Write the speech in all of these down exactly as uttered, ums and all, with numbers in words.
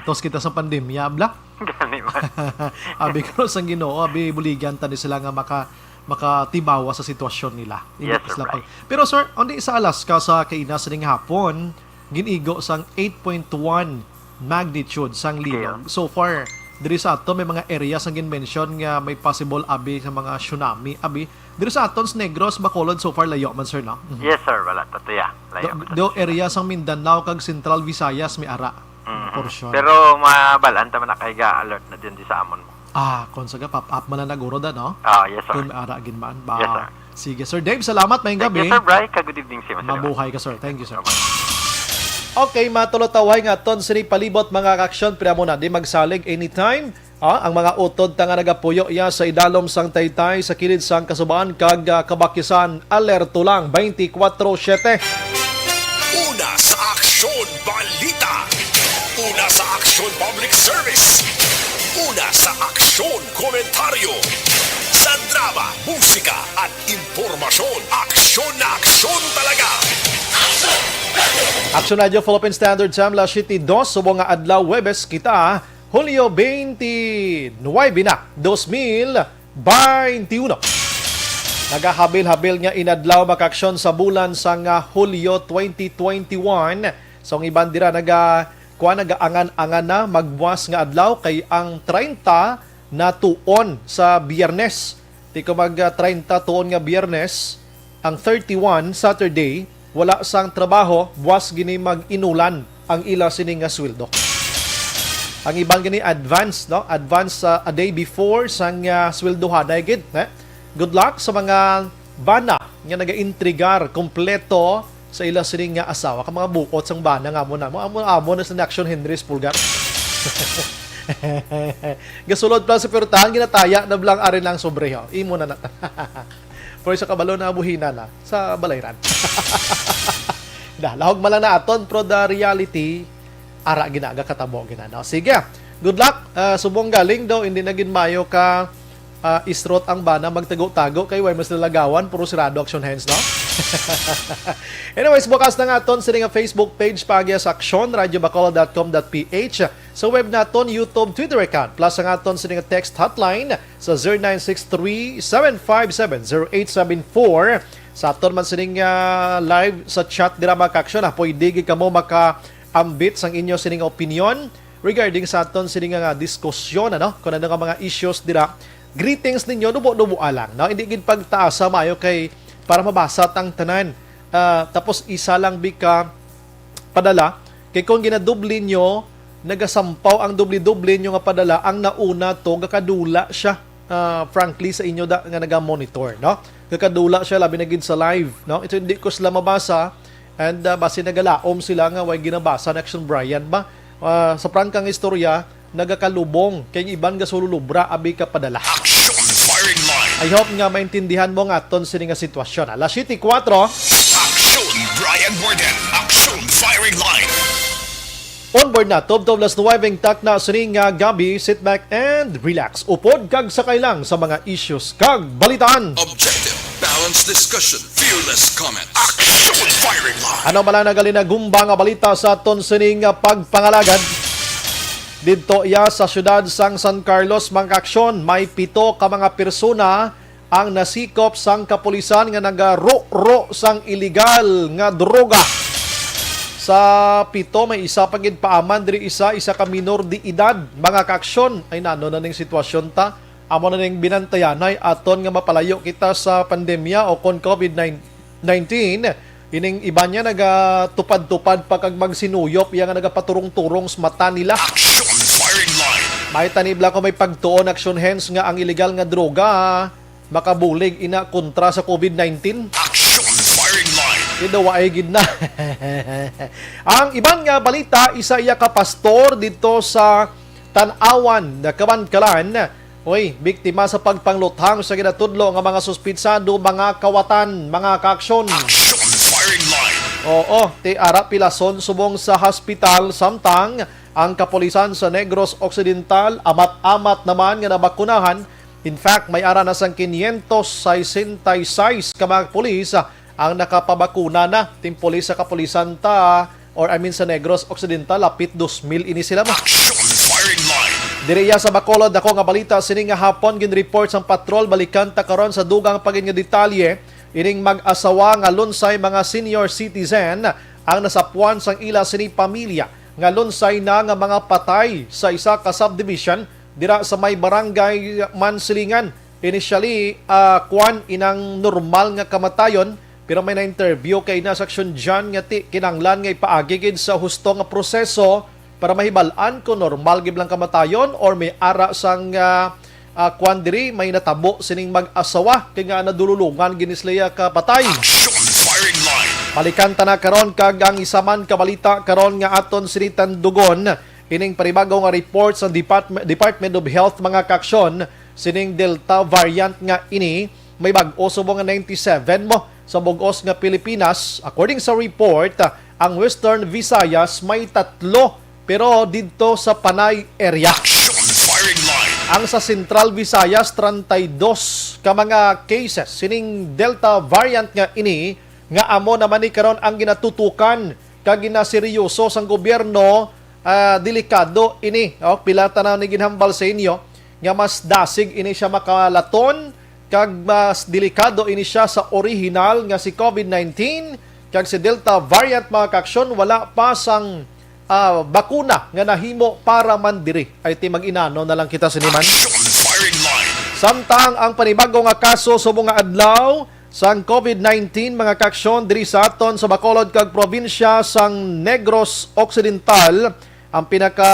Tos kita sa pandemya, bla. Gani man. Abi ko sang Ginoo, abi buligan ta ni sila nga maka makatimawa sa sitwasyon nila. Hindi Yes, pa Sir sila Bry. Pero sir, undi sa Alaska sa kaina sining hapon, gin-igo sang eight point one magnitude sang linog. So far, diri sa ato may mga areas ang gin-mention nga may possible abi sa mga tsunami abi. Diri sa aton sa Negros, Bacolod, so far layo man sir, no? Mhm. Yes, sir. Wala tatuya. Layo. Do, do area sang Mindanao kag Central Visayas may ara. Mhm. Porsyon. Pero mabalaan ta man na kay ga-alert na din di sa amon mo. Ah, kung sa pop up man na naguro da, no? Ah, yes, sir. Kung may ara gid man. Ba, Yes, sir. Sige, sir Dave, salamat. Mayong Thank gabi. You, Sir Bry. Kag good evening, si Master. Mabuhay ka, sir. Thank you, sir. Okay, matulotawhay nga aton sini palibot, mga kaaksyon, pira mo na di magsalig anytime. Ah, ang mga utod ta nga nagapuyo iya sa idalom sang taytay sa kilid sang kasubaan kag ah, kabakisan, alerto lang twenty-four seven. Una sa aksyon, balita. Una sa aksyon, public service. Una sa aksyon, komentaryo. Sa drama, musika, at impormasyon, aksyon na aksyon talaga. Action Radio Philippine Standard Time, las siete dos, subong nga adlaw, Huwebes kita, Hulyo twenty-nine na, dos mil twenty-one. Nagahabil-habil nga inadlaw, mga kaaksyon, sa bulan sang ah, Hulyo twenty twenty-one. So, ang iban dira naga, kuha, nagaangan-angan na magbuas nga adlaw kay ang treinta na tuon sa Biyernes. Ti ko mag ah, treinta tuon nga Biyernes, ang thirty-one Saturday, wala sang trabaho, buas gini mag-inulan ang ila sini nga sweldo. Ang iban gini advance, no? Advance sa a day before sang ah, sweldohanay gid, eh? Good luck sa mga bana nga nagaintrigar kompleto sa ila sini nga asawa, ka mga buot sang bana nga amo na mo, amo, amo na sa Action Henry's Pulgar. Gasulod pa sa pertahan, ginataya na blang ari lang sobre, ho. Imo na na. Pero sa kabalo na buhina na sa balayran. Da, lahog man lang na aton, pero the reality, ara ginaga katabo gina, no? Sige. Good luck. Ah, subong galing daw, hindi na gid mayo ka ah, isrot ang bana, magtago-tago kay way mas lalagawan, puro sirado Action Hands, no? Anyways, bukas na nga aton sini nga Facebook page, paagi sa Action, radyo bacolod dot com dot P H. Sa web naton, YouTube, Twitter account, plus ang aton sini nga text hotline sa zero nine six three, seven five seven, zero eight seven four. Sa aton man sini nga live sa chat dira, mga kaaksyon, ah, pwede gid kamo maka-ambit sang inyo sini nga opinion regarding sa aton sini nga, nga diskusyon, ano? Kung ano nga mga issues dira, greetings ninyo, dubo-dubo lang, no? Hindi gid pagtaasa maayo kay para mabasa tang tanan. Ah, tapos isa lang bi ka padala. Kay kung ginadoble nyo, nagasampaw ang doble-doble nyo nga padala, ang nauna to, gakadula siya, ah, frankly, sa inyo da, nga naga-monitor, no? Gakadula siya, labi na gid sa live, no? Ito hindi ko sila mabasa, and ah, basi nagalaom sila nga way ginabasa ni Action Brian ba? Ah, sa prangkang istorya, nagakalubong, kay ang iban gasululubra, abi ka padala. Action Firing Line. I hope nga maintindihan mo nga aton sini nga sitwasyon. Alas siyete kuwatro. Action Brian Warden. Action Firing Line. On board na, tubtob las nuwebe ang takna sini nga gabi. Sit back and relax. Upod kag sakay lang sa mga issues kag balitaan. Objective, balanced discussion, fearless comment. Action Firing Line. Ano man ang nagalinagumba nga balita sa aton sini nga pagpangalagad? Didto iya sa siyudad sang San Carlos, mga kaaksyon, may pito ka mga persona ang nasikop sang kapulisan nga nagaro-ro sang iligal nga droga. Sa pito, may isa pa gid paaman diri, isa, isa ka minor de edad. Mga kaaksyon, ay nano na ning sitwasyon ta? Amo na ning binantayanay aton nga mapalayo kita sa pandemya o kon COVID nineteen. Ining iban niya nagatupad-tupad pa kag magsinuyop iya nga nagapaturong-turong sa mata nila. Action Firing Line. May tanibla ko may pagtuon, Action Hands, nga ang iligal nga droga makabulig ina kontra sa COVID nineteen. Action Firing Line. Idawaay gid na. Ang iban nga balita, isa iya ka pastor dito sa Tanawan, Kabankalan, oy, biktima sa pagpangluthang sa ginatudlo nga mga suspitsado, mga kawatan, mga kaaksyon. Action Firing Line. Oo, ti ara pilason subong sa hospital, samtang ang kapulisan sa Negros Occidental amat-amat naman nga nabakunahan. In fact, may ara na sang quinientos sesenta y seis ka mga pulis ang nakapabakuna na. Ti pulis sa kapulisan ta, or I mean sa Negros Occidental, lapit dos mil ini sila mo. Action firing line. Diri iya sa Bacolod, ako nga balita sini nga hapon, ginreport sang patrol. Balikan ta karon sa dugang pa gid nga detalye. Ining mag-asawa nga lunsay mga senior citizen ang nasapuan sang ila sini pamilya nga lunsay na nga mga patay sa isa ka subdivision dira sa may barangay Mansilingan. Initially, ah, kwan inang normal nga kamatayon, pero may na-interview kay na sa Aksyon Jan nga ti kinanglan nga ipaagi gid sa husto nga proseso para mahibal-an kung normal gid lang kamatayon or may ara sang, ah, ah, kwan diri, may natabo sining mag-asawa kay nga nadululungan gid ni sila ka patay. Action firing line. Balikan ta na karon kag ang isa man ka balita karon nga aton sini tandugon, ining panibago nga report sa Department, Department of Health, mga kaaksyon, sining Delta variant nga ini may bag-o subong nga ninety-seven mo sa bug-os nga Pilipinas. According sa report, ang Western Visayas may tatlo, pero didto sa Panay area. Action firing line. Ang sa Central Visayas, treinta y dos ka mga cases sining Delta variant nga ini, nga amo naman ni karon ang ginatutukan kag ginaseryoso sang gobyerno. Ah, delikado ini. Oh, pila ta na ni ginhambal sa inyo nga mas dasig ini siya makalaton kag mas delikado ini siya sa orihinal nga si COVID nineteen kag si Delta variant, mga kaaksyon, wala pa sang, ah, bakuna nga nahimo para man diri. Ay ti mag-inano na lang kita sini man. Action firing line. Samtang ang panibago nga kaso subong nga adlaw sang COVID nineteen, mga kaaksyon, diri sa aton sa Bacolod kag probinsya sang Negros Occidental, ang pinaka,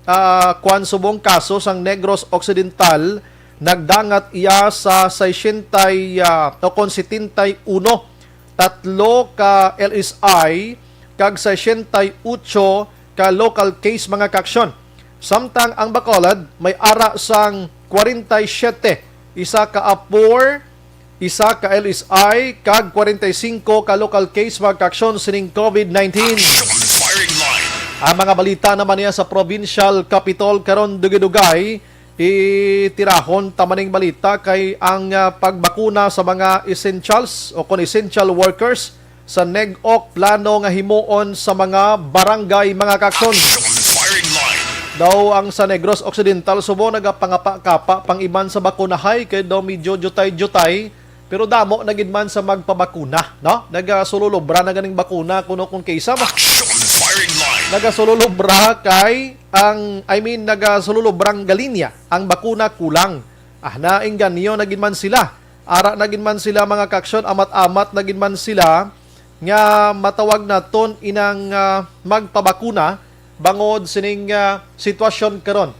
ah, kwan subong kaso sang Negros Occidental nagdangat iya sa sesenta y, ah, o kon setenta y uno, tatlo ka L S I kag sesenta y ocho ka local case, mga kaaksyon. Samtang ang Bacolod may ara sang kwarenta y siyete, isa ka apor, isa ka L S I, kag kwarenta y singko ka local case, mga kaaksyon, sining COVID nineteen. Action firing line. Ang mga balita naman niya sa provincial capitol karon, dugay-dugay itirahon ta maning balita kay ang, ah, pagbakuna sa mga essentials o kon essential workers sa NEGOC plano nga himuon sa mga barangay, mga kaaksyon. Action firing line. Daw ang sa Negros Occidental subong nagapangapa-kapa pang iban sa bakunahay kay daw medyo jutay-jutay, pero damo na gid man sa magpabakuna, no? Nagasululubra na ganing bakuna kuno kung kaysa ma- Action firing line. Nagasululubra kay ang, I mean, nagasululubra ang galinya, ang bakuna kulang. Ah, nainganyo na gid man sila. Ara na gid man sila, mga kaaksyon, amat-amat na gid man sila nga matawag naton inang, ah, magpabakuna bangod sining, ah, sitwasyon karon.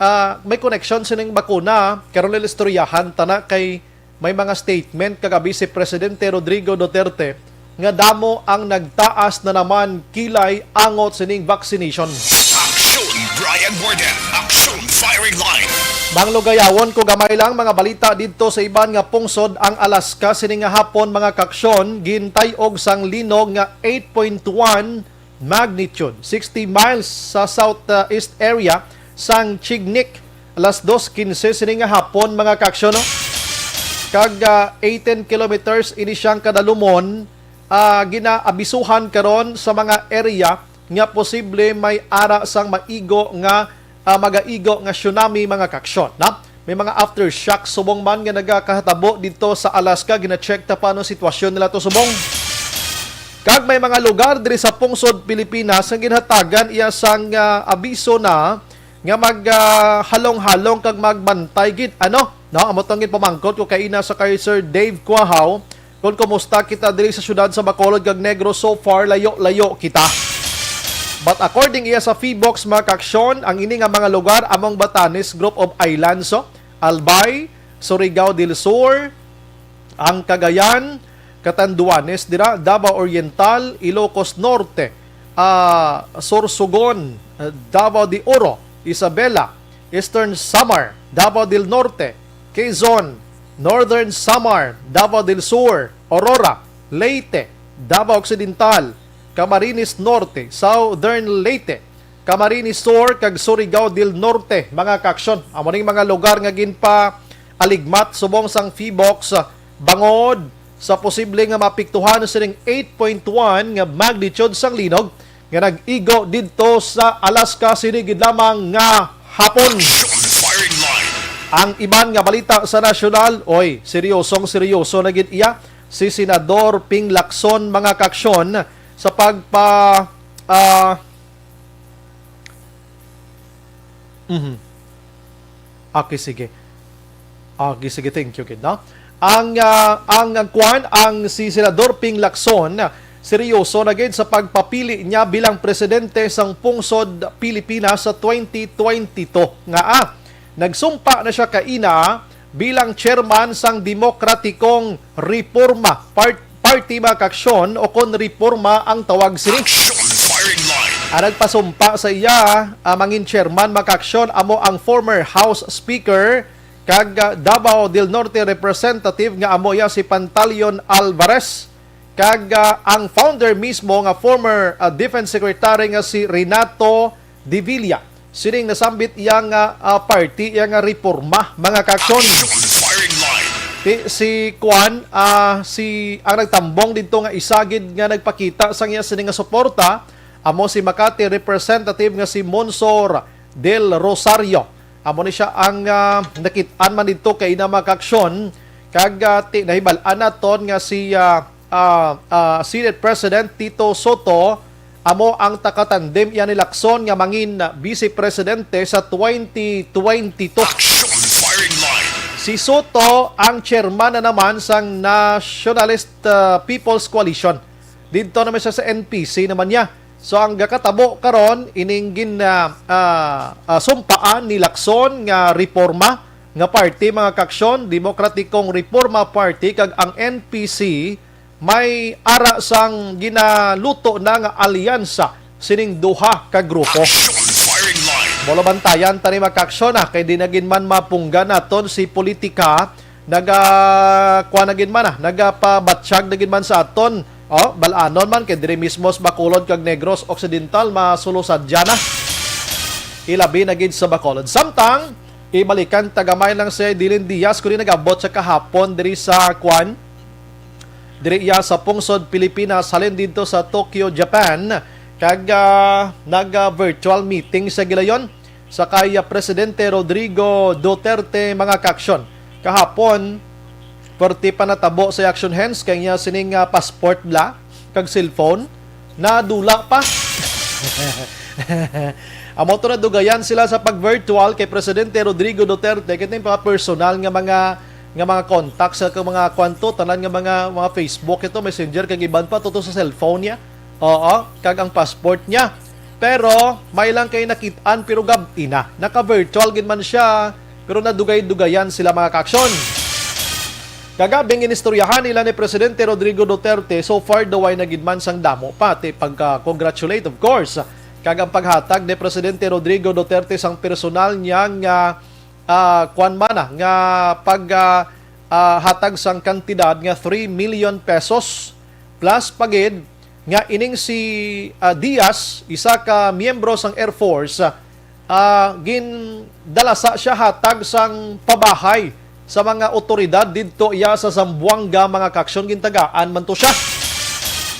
Ah, may koneksyon sining bakuna, karon istoryahan ta na kay may mga statement kagabi si Presidente Rodrigo Duterte nga damo ang nagtaas na naman kilay angot sining vaccination. Action, Brian Warden. Action firing line. Manglugayawon ko gamay lang mga balita didto sa iban nga pungsod ang Alaska sini nga hapon, mga kaaksyon, gintay-og sang linog nga eight point one magnitude, sixty miles sa southeast area sang Chignik, alas dos quince sini nga hapon, mga kaaksyon, no? Kag, ah, eighteen kilometers ini siyang kadalumon. Ah, ginaabisuhan karon sa mga area nga posible may ara sang maigo nga, ah, magaigo nga tsunami, mga kaaksyon, na may mga aftershock subong man nga nagakahatabo dito sa Alaska. Gina-check ta pa ano sitwasyon nila to subong. Kag may mga lugar diri sa pungsod Pilipinas nga ginhatagan iya sang, ah, abiso na nga mag, ah, halong-halong kag magbantay gid, ano? No, amo tong ginpamangkot ko kaina sa kay Sir Dave Quahaw kung kumusta kita diri sa siyudad sa Bacolod kag Negros. So far, layo-layo kita. But according iya sa PHIVOLCS, mga kaaksyon, ang ini nga mga lugar among Batanes Group of Islands, so, Albay, Surigao del Sur, ang Cagayan, Catanduanes dira, Davao Oriental, Ilocos Norte, ah, Sorsogon, Davao de Oro, Isabela, Eastern Samar, Davao del Norte, Quezon, Northern Samar, Davao del Sur, Aurora, Leyte, Davao Occidental, Camarines Norte, Southern Leyte, Camarines Sur, kag Surigao del Norte, mga kaaksyon. Amo ning mga lugar nga ginpaaligmat subong sang PHIVOLCS bangod sa posible nga maapektuhan sining eight point one nga magnitude sang linog nga nag-igo didto sa Alaska sini gid lamang nga hapon. Ang iban nga balita sa nasyonal, oy, seryosong seryoso na gid iya si Senador Ping Lacson, mga kaaksyon, sa pagpa ah, mhm. Okay, sige. Okay, sige, thank you gid, no? Ang ah, ang, ang kwan, ang si Senador Ping Lacson, seryoso na gid sa pagpapili niya bilang presidente sang pungsod Pilipinas sa twenty twenty-two. Nga ah, nagsumpa na siya kaina bilang chairman sang Demokratikong Reforma Part Party, mga kaaksyon, o kon reforma ang tawag sini. Ang nagpasumpa sa iya, ah, mangin chairman, mga kaaksyon, amo ang former House Speaker kag, ah, Davao del Norte Representative nga amo iya si Pantaleon Alvarez, kag, ah, ang founder mismo nga former, ah, Defense Secretary nga si Renato Devilla. Sining nasambit iya nga, ah, party, iya nga reforma, mga kaaksyon. Ti, si Kwan, ah, si, ang nagtambong didto nga isa gid nga nagpakita sang iya sini nga suporta, amo si Makati Representative nga si Monsor Del Rosario. Amo ni siya ang, ah, nakit-an man didto kaina, mga kaaksyon, kag, ah, ti, nahibal-an naton nga si, ah, ah, ah, Senate President Tito Soto amo ang takatandem iya ni Lacson nga mangin Vice Presidente sa twenty twenty-two. Si Soto ang chairman na naman sang Nationalist, ah, People's Coalition. Didto naman siya sa N P C naman niya. So, ang gakatabo karon, ining gin, ah, ah, ah, sumpaan ni Lacson nga reforma nga party, mga kaaksyon, Demokratikong Reforma Party kag ang N P C, may ara sang ginaluto na nga alyansa sining duha ka grupo. Molo bantayan tani, mga kaaksyon, ah, kay di na gid man mapunggan naton si politika, naga, kuwan na gid man, ah, nagapabatsyag na gid man sa aton. Oh, bal-anon man kay diri mismo sa Bacolod kag Negros Occidental, masulusad dyan na. Ilabi na gid sa Bacolod. Samtang, ibalikan ta gamay lang si Hidilyn Diaz, kuni nag-abot sa kahapon diri sa, kwan, diri iya sa pungsod Pilipinas, halin didto sa Tokyo, Japan, kag, ah, nag, ah, virtual meeting sa gilayon sa kay, ah, Presidente Rodrigo Duterte, mga kaaksyon. Kahapon, perti pa natabo sa action hands kay niya sining, ah, passport bala kag cellphone, nadula pa. Amo to, nadugayan sila sa pag-virtual kay Presidente Rodrigo Duterte, kay ito yung mga personal nga mga, nga mga contacts, sa mga kwanto, tanan nga mga, mga Facebook, ito, Messenger, kag iban pa, tuto sa cellphone niya. Oo, kag ang passport niya. Pero may lang kay nakit-an, pero gab-i na. Naka-virtual gid man siya, pero nadugay-dugayan sila, mga kaaksyon. Kagabing inistoryahan nila ni Presidente Rodrigo Duterte, so far daw way na gid man sang damo, pati pagka-congratulate, of course. Kag ang paghatag ni Presidente Rodrigo Duterte sang personal niya nga, ah, kwan man, ah, nga pag, ah, ah, hatag sang kantidad nga three million pesos, plus pa gid nga ining si, ah, Diaz, isa ka miyembro sang Air Force, ah, gindalasa siya hatag sang pabahay sa mga otoridad didto iya sa Zamboanga, mga kaaksyon, gintagaan man to siya.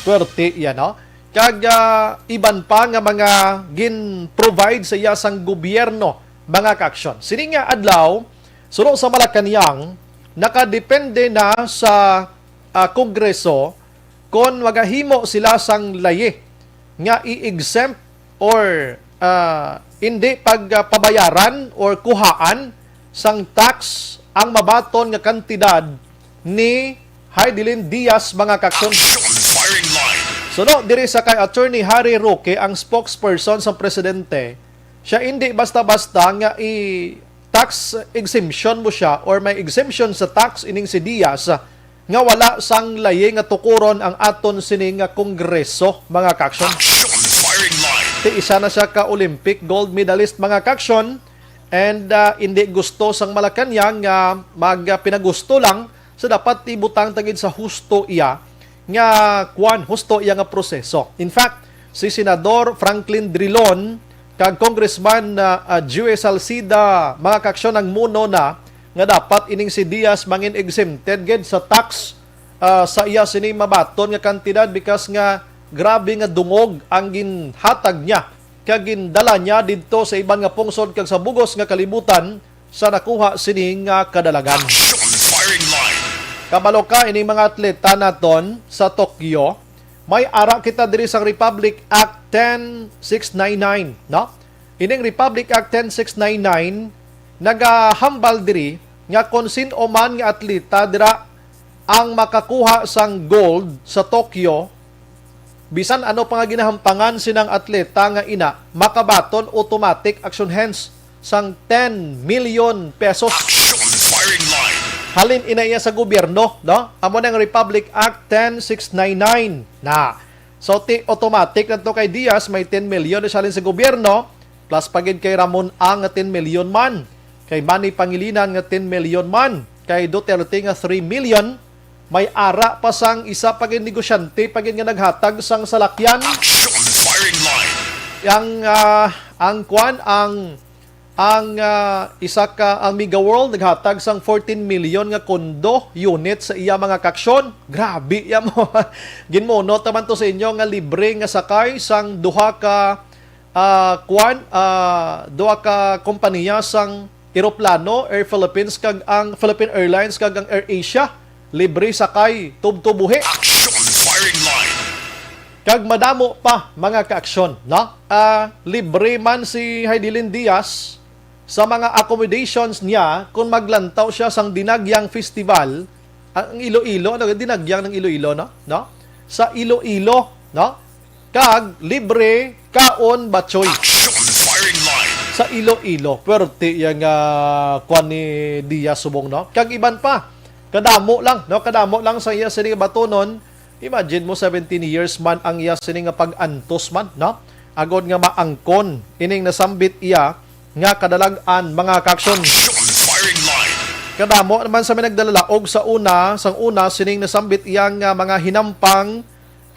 Swerte iya, no? Kag, ah, iban pa nga mga gin-provide sa iya sang gobyerno, mga kaaksyon. Sini nga adlaw, suno sa Malacañang, nakadepende na sa, ah, Kongreso kon magahimo sila sang layi nga i-exempt or, ah, hindi pagpabayaran or kuhaan sang tax ang mabaton nga kantidad ni Hidilyn Diaz, mga kaaksyon. Suno diri sa kay Attorney Harry Roque, ang spokesperson sa presidente, siya hindi basta-basta nga i-tax exemption mo siya or may exemption sa tax ining si Diaz nga wala sang layi nga tukuron ang aton sini nga Kongreso, mga kaaksyon. Ti isa na siya ka Olympic gold medalist, mga kaaksyon, and, ah, hindi gusto sang Malacañang nga magpinagusto lang sa dapat ibutang ta gid sa husto iya nga, kwan, husto iya nga proseso. In fact, si Senador Franklin Drilon kag Congressman, ah, ah, Joey Salcida, mga kaaksyon, ang muno na nga dapat ining si Diaz mangin exempted gid sa tax, ah, sa iya sini mabaton nga kantidad, because nga grabe nga dungog ang ginhatag niya kag gindala niya didto sa iban nga pungsod kag sa bugos nga kalibutan sa nakuha sini nga kadalagan. Action firing line. Kabalo ka, ining mga atleta naton sa Tokyo, may ara kita diri sa Republic Act ten six nine nine, no? Ining Republic Act ten six nine nine nagahambal diri nga kon sin-o man nga atleta dira ang makakuha sang gold sa Tokyo, bisan ano pa nga ginahampangan sinang atleta nga ina, makabaton automatic action hence sang ten million pesos. Action firing line. Halin ina iya sa gobyerno, no? Amo nang Republic Act ten six nine nine na. So, ti automatic na to kay Diaz, may ten million na siya halin sa gobyerno, plus pa gid kay Ramon Ang nga ten million man, kay Manny Pangilinan nga ten million man, kay Duterte nga three million, may ara pa sang isa pa gid negosyante pa gid nga naghatag sang salakyan. Action firing line. Ang, ah, ang kwan, ang, ang, ah, isa ka, ang Mega World naghatag sang fourteen million nga kondo unit sa iya mga kaaksyon. Grabe ya mo. Ginmunot naman to sa inyo nga libre nga sakay sang duha ka, ah, kwan, ah, duha ka kompanya sang eroplano, Air Philippines kag ang Philippine Airlines kag ang AirAsia. Libre sakay, tubtob buhi. Action firing line. Kag madamo pa, mga kaaksyon, no? Ah, libre man si Hidilyn Diaz sa mga accommodations niya kung maglantaw siya sang Dinagyang Festival, ang Iloilo, ano, Dinagyang ng Iloilo, no? No? Sa Iloilo, no? Kag libre kaon batchoy. Action firing line. Sa Iloilo. Pwerte yang, ah, kwan ni Diaz subong, no? Kag iban pa. Kadamo lang, no? Kadamo lang sa iya sini batonon. Imagine mo, seventeen years man ang iya sini nga pag-antos man, no? Agod nga maangkon ining nasambit iya nga kadalag-an, mga kaaksyon. Action firing line. Kadamo naman sa may nagdalalaog sa una, sang una sining nasambit iya nga mga hinampang,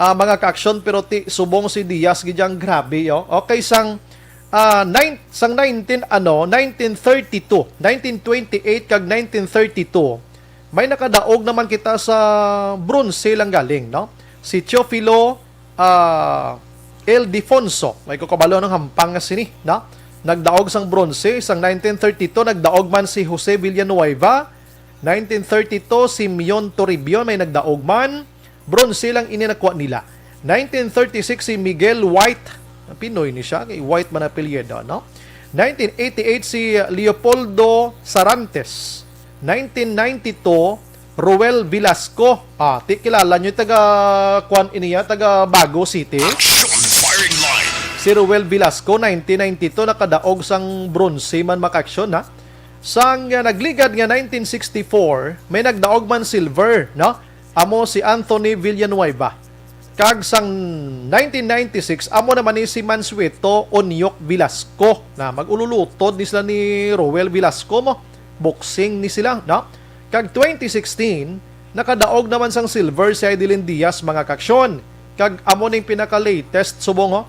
ah, mga kaaksyon, pero ti subong si Diaz gid yang grabe, oh. Okay, sang, ah, nine, sang nineteen, ano, nineteen thirty-two, nineteen twenty-eight kag nineteen thirty-two, may nakadaog naman kita sa bronze lang galing, no? Si Teofilo, ah, Ildefonso, may ko kabalo ng hampang nga sini, no? Nagdaog sang bronze sang nineteen thirty-two, nagdaog man si Jose Villanueva, nineteen thirty-two, Simeon Toribio, may nagdaog man. Bronze lang ini nakuha nila. Nineteen thirty-six, si Miguel White. Pinoy ni siya, kay White man apelyido, no? Nineteen eighty-eight, si Leopoldo Sarantes. Nineteen ninety-two, Roel Velasco. Ah, ti kilala nyo, taga, kwan iniya, taga Bago City. Action firing line. Si Roel Velasco, nineteen ninety-two, nakadaog sang bronze man, mga kaaksyon, ha? Sang, ah, nagligad nga nineteen sixty-four, may nagdaog man silver, no? Amo si Anthony Villanueva. Kag sang nineteen ninety-six, amo naman ni si Mansueto Onyok Velasco, na mag-ululutod ni sila ni Roel Velasco mo. Boxing ni sila, no? Kag twenty sixteen, nakadaog naman sang silver si Hidilyn Diaz, mga kaaksyon. Kag amo ning pinaka-latest subong, ho.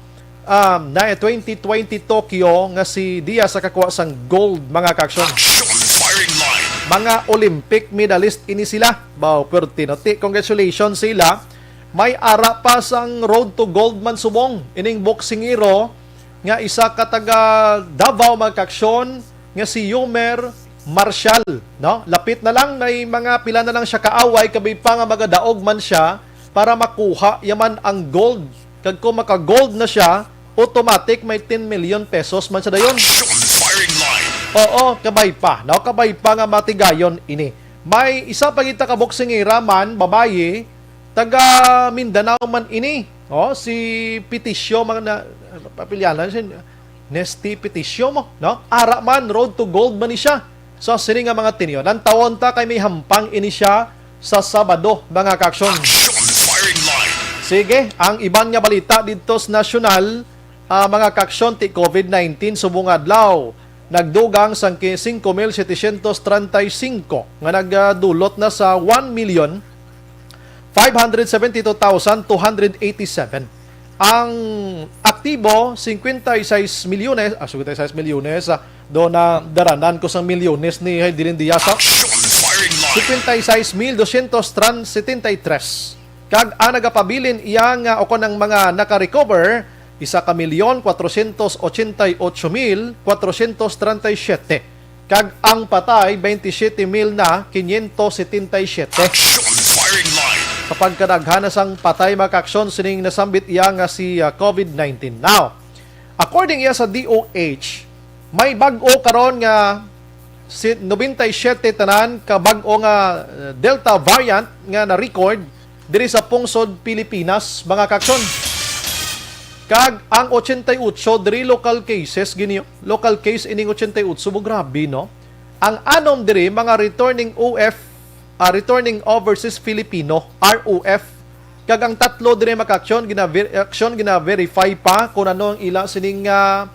Um, na twenty twenty Tokyo nga si Diaz nakakuha sang gold, mga kaaksyon. Action firing line. Mga Olympic medalist ini sila. Baw, pwerte, no? Ti, congratulations sila. May ara pa sang road to gold man subong ining boksingero nga isa ka taga Davao, mga kaaksyon, nga si Yomer Marshall, no? Lapit na lang, may mga pila na lang siya kaaway, kabay pa nga magadaog man siya para makuha yaman ang gold. Kag kung maka-gold na siya, automatic may ten million pesos man sa dayon. Action firing line. Oo, kabay pa, no? Kabay pa nga matigayon ini. May isa pa kita ka boksingera man, babayi, taga Mindanao man ini. Oh, si Peticio, mga na, ano, papilyanan si Nesty Peticio mo, no? Ara man, road to gold man ni siya. So, sini nga mga tinyo, nantawon ta kay may hampang ini siya sa Sabado, mga kaaksyon. Action firing line. Sige, ang iban nga balita didto sa nasyonal, ah, mga kaaksyon, ti COVID nineteen subong adlaw, nagdugang sang ki-, singko mil setecientos treinta y cinco nga nagdulot na sa one million five hundred seventy-two thousand two hundred eighty-seven. Ang aktibo, cincuenta y seis milyones, ah, cincuenta y seis milyones, ah, do na daranan ko sang milyones ni Hidilyn Diaz, ah. Action firing line. Cincuenta y seis mil doscientos setenta y tres. Kag ang nagapabilin iya nga, o kon ang mga naka-recover, isa ka milyon, kwatrosyentos otsenta y ocho mil, kwatrosyentos treinta y siete. Kag ang patay, twenty-seven mil na quinientos setenta y siete. Action Firing Line. Sa pagkadaghan na sang patay, mga kaaksyon, sining nasambit iya nga si, ah, COVID nineteen. Now, according iya sa D O H, may bag-o karon nga si, nobenta y siyete tanan ka bag-o nga, uh, Delta variant nga na-record diri sa pungsod Pilipinas, mga kaaksyon. Kag ang ochenta y ocho diri local cases, gini, local case ining ochenta y ocho, mo, grabe, no? Ang anom diri, mga returning O F, ah, returning overseas Filipino, R O F. Kag ang tatlo diri, mga kaaksyon, gina-ver-, aksyon, gina-verify pa kung ano ang ila sining, ah,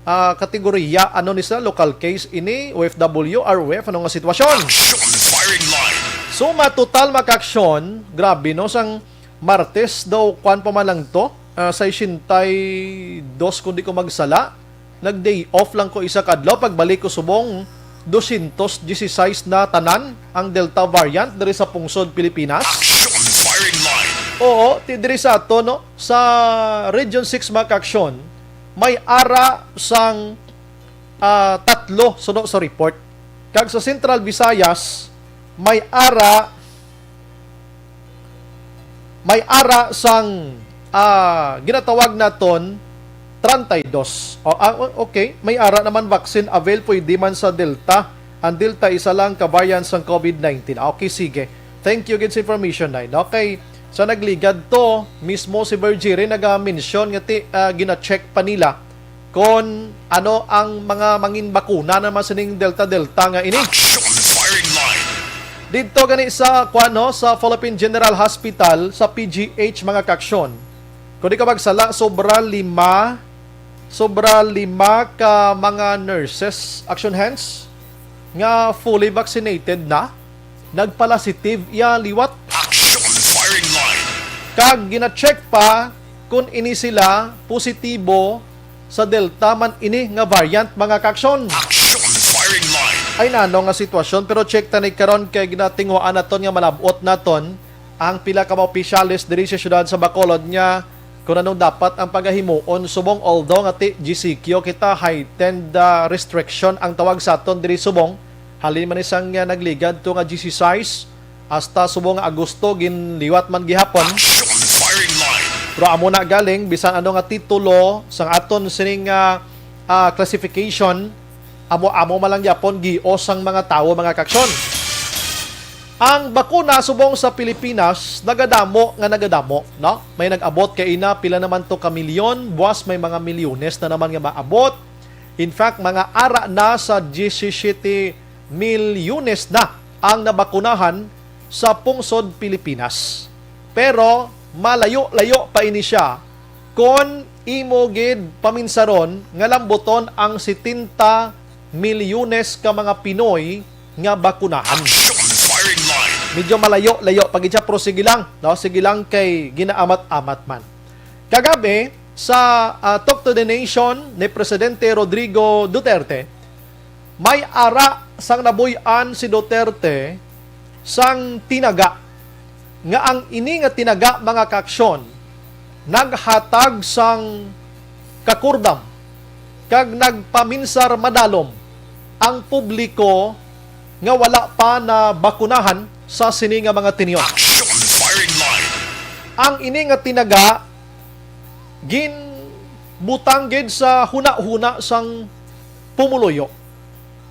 ah, kategoriya, ano ni sila, local case ini, O F W, R O F, ano nga sitwasyon. Action Firing Line. So, matotal, mga kaaksyon, grabe, no, sang Martes daw, kwan pa man lang to, ah, sesenta y dos, kung di ko magsala. Nag-day off lang ko isa ka adlaw. Pagbalik ko subong, dosyentos dieciséis na tanan ang Delta variant diri sa pungsod Pilipinas. Action Firing Line. Oo, ti-, diri sa ato, no? Sa Region six, mga kaaksyon, may ara sang, ah, tatlo suno sa report. Kag sa Central Visayas, may ara, may ara sang, ah, ginatawag naton treinta y dos. O, ah, o-, okay, may ara naman vaccine avail, pwede man sa Delta. Ang Delta isa lang ka variant sang COVID nineteen. Ah, okay, sige. Thank you gid sa information, Nay. Okay, sa nagligad to, mismo si Virgiri naga-mention nga ti, ah, gina-check pa nila kon ano ang mga mangin bakuna naman sining Delta-Delta nga ini. Action Firing Line. Didto gani sa, kuwan, no, sa Philippine General Hospital, sa P G H, mga kaaksyon. Kung di ka magsala, sobra lima, sobra lima ka mga nurses, action hands, nga fully vaccinated na, nagpalasitive iya liwat. Action Firing Line. Kag gina-check pa kung ini sila positibo sa Delta man ini nga variant, mga kaaksyon. Action Firing Line. Ay nano nga sitwasyon, pero check ta ni karon kay ginatinguhaan naton nga malab-ot naton ang pila ka mga opisyales diri sa siyudad sa Bacolod nga kung anong dapat ang pagahimuon subong, although nga ti G C Q kita, heightened, ah, restriction ang tawag sa aton diri subong, halin man ni sang, ah, nagligad to nga dieciséis hasta subong nga Agosto, ginliwat man gihapon. Action Firing Line. Pero amo na galing, bisan ano nga titulo sang aton sining, ah, ah, classification, amo-amo man lang gyapon gios ang mga tawo, mga kaaksyon. Ang bakuna subong sa Pilipinas nagadamo nga nagadamo, no? May nag-abot kay ina, pila naman to ka milyon, buwas may mga milyones na naman nga maabot. In fact, mga ara na sa diyesisiyete milyones na ang nabakunahan sa pungsod Pilipinas. Pero malayo-layo pa ini siya kon imo gid paminsaron nga lambuton ang setenta milyones ka mga Pinoy nga bakunahan. Action Firing Line. Medyo malayo-layo pa gid siya, pero sige lang, no? Sige lang kay ginaamat-amat man. Kagabi, sa, ah, Talk to the Nation ni Presidente Rodrigo Duterte, may ara sang nabuy-an si Duterte sang tinaga, nga ang ini nga tinaga, mga kaaksyon, naghatag sang kakurdam kag nagpaminsar madalom ang publiko nga wala pa nabakunahan sa sini nga mga tinyon. Action Firing Line. Ang ini nga tinaga ginbutang gid sa hunahuna sang pumuluyo,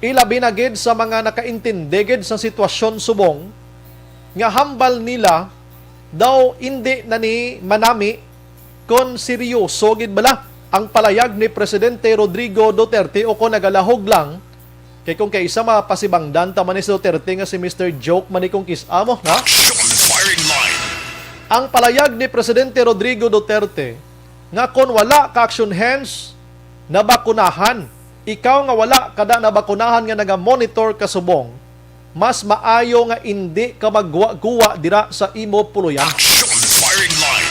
ilabi na gid sa mga nakaintindi gid sa sitwasyon subong, nga hambal nila daw indi na ni manami kon seryoso gid bala ang palayag ni Presidente Rodrigo Duterte o kon nagalahog lang. Kay kung kaisa mapasibangdan ta man ni si Duterte nga si Mister Joke man ni kung kis-a mo, ha? Action Firing Line. Ang palayag ni Presidente Rodrigo Duterte nga kon wala ka action hands, nabakunahan. Ikaw nga wala kada nabakunahan nga naga-monitor ka subong, mas maayo nga indi ka magguwa-guwa dira sa imo puloyan. Action Firing Line.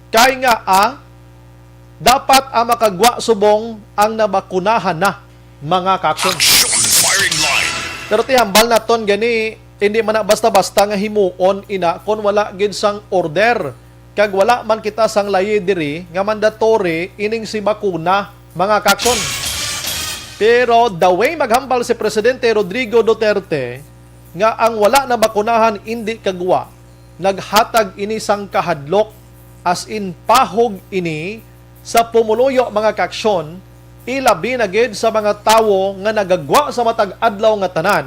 Kay nga, ah, dapat ang makagwa subong ang nabakunahan na, mga kaaksyon. Action Firing Line. Pero ti hambal naton gani, Hindi man na basta-basta nga himuon ina kon wala gid sang order, kag wala man kita sang layi diri nga mandatory ining si bakuna, mga kaksyon. Pero the way maghambal si Presidente Rodrigo Duterte nga ang wala nabakunahan indi kagwa, naghatag ini sang kahadlok, as in pahog ini sa pumuluyo, mga kaksyon, ilabi na gid sa mga tawo nga nagagwa sa matag adlaw nga tanan,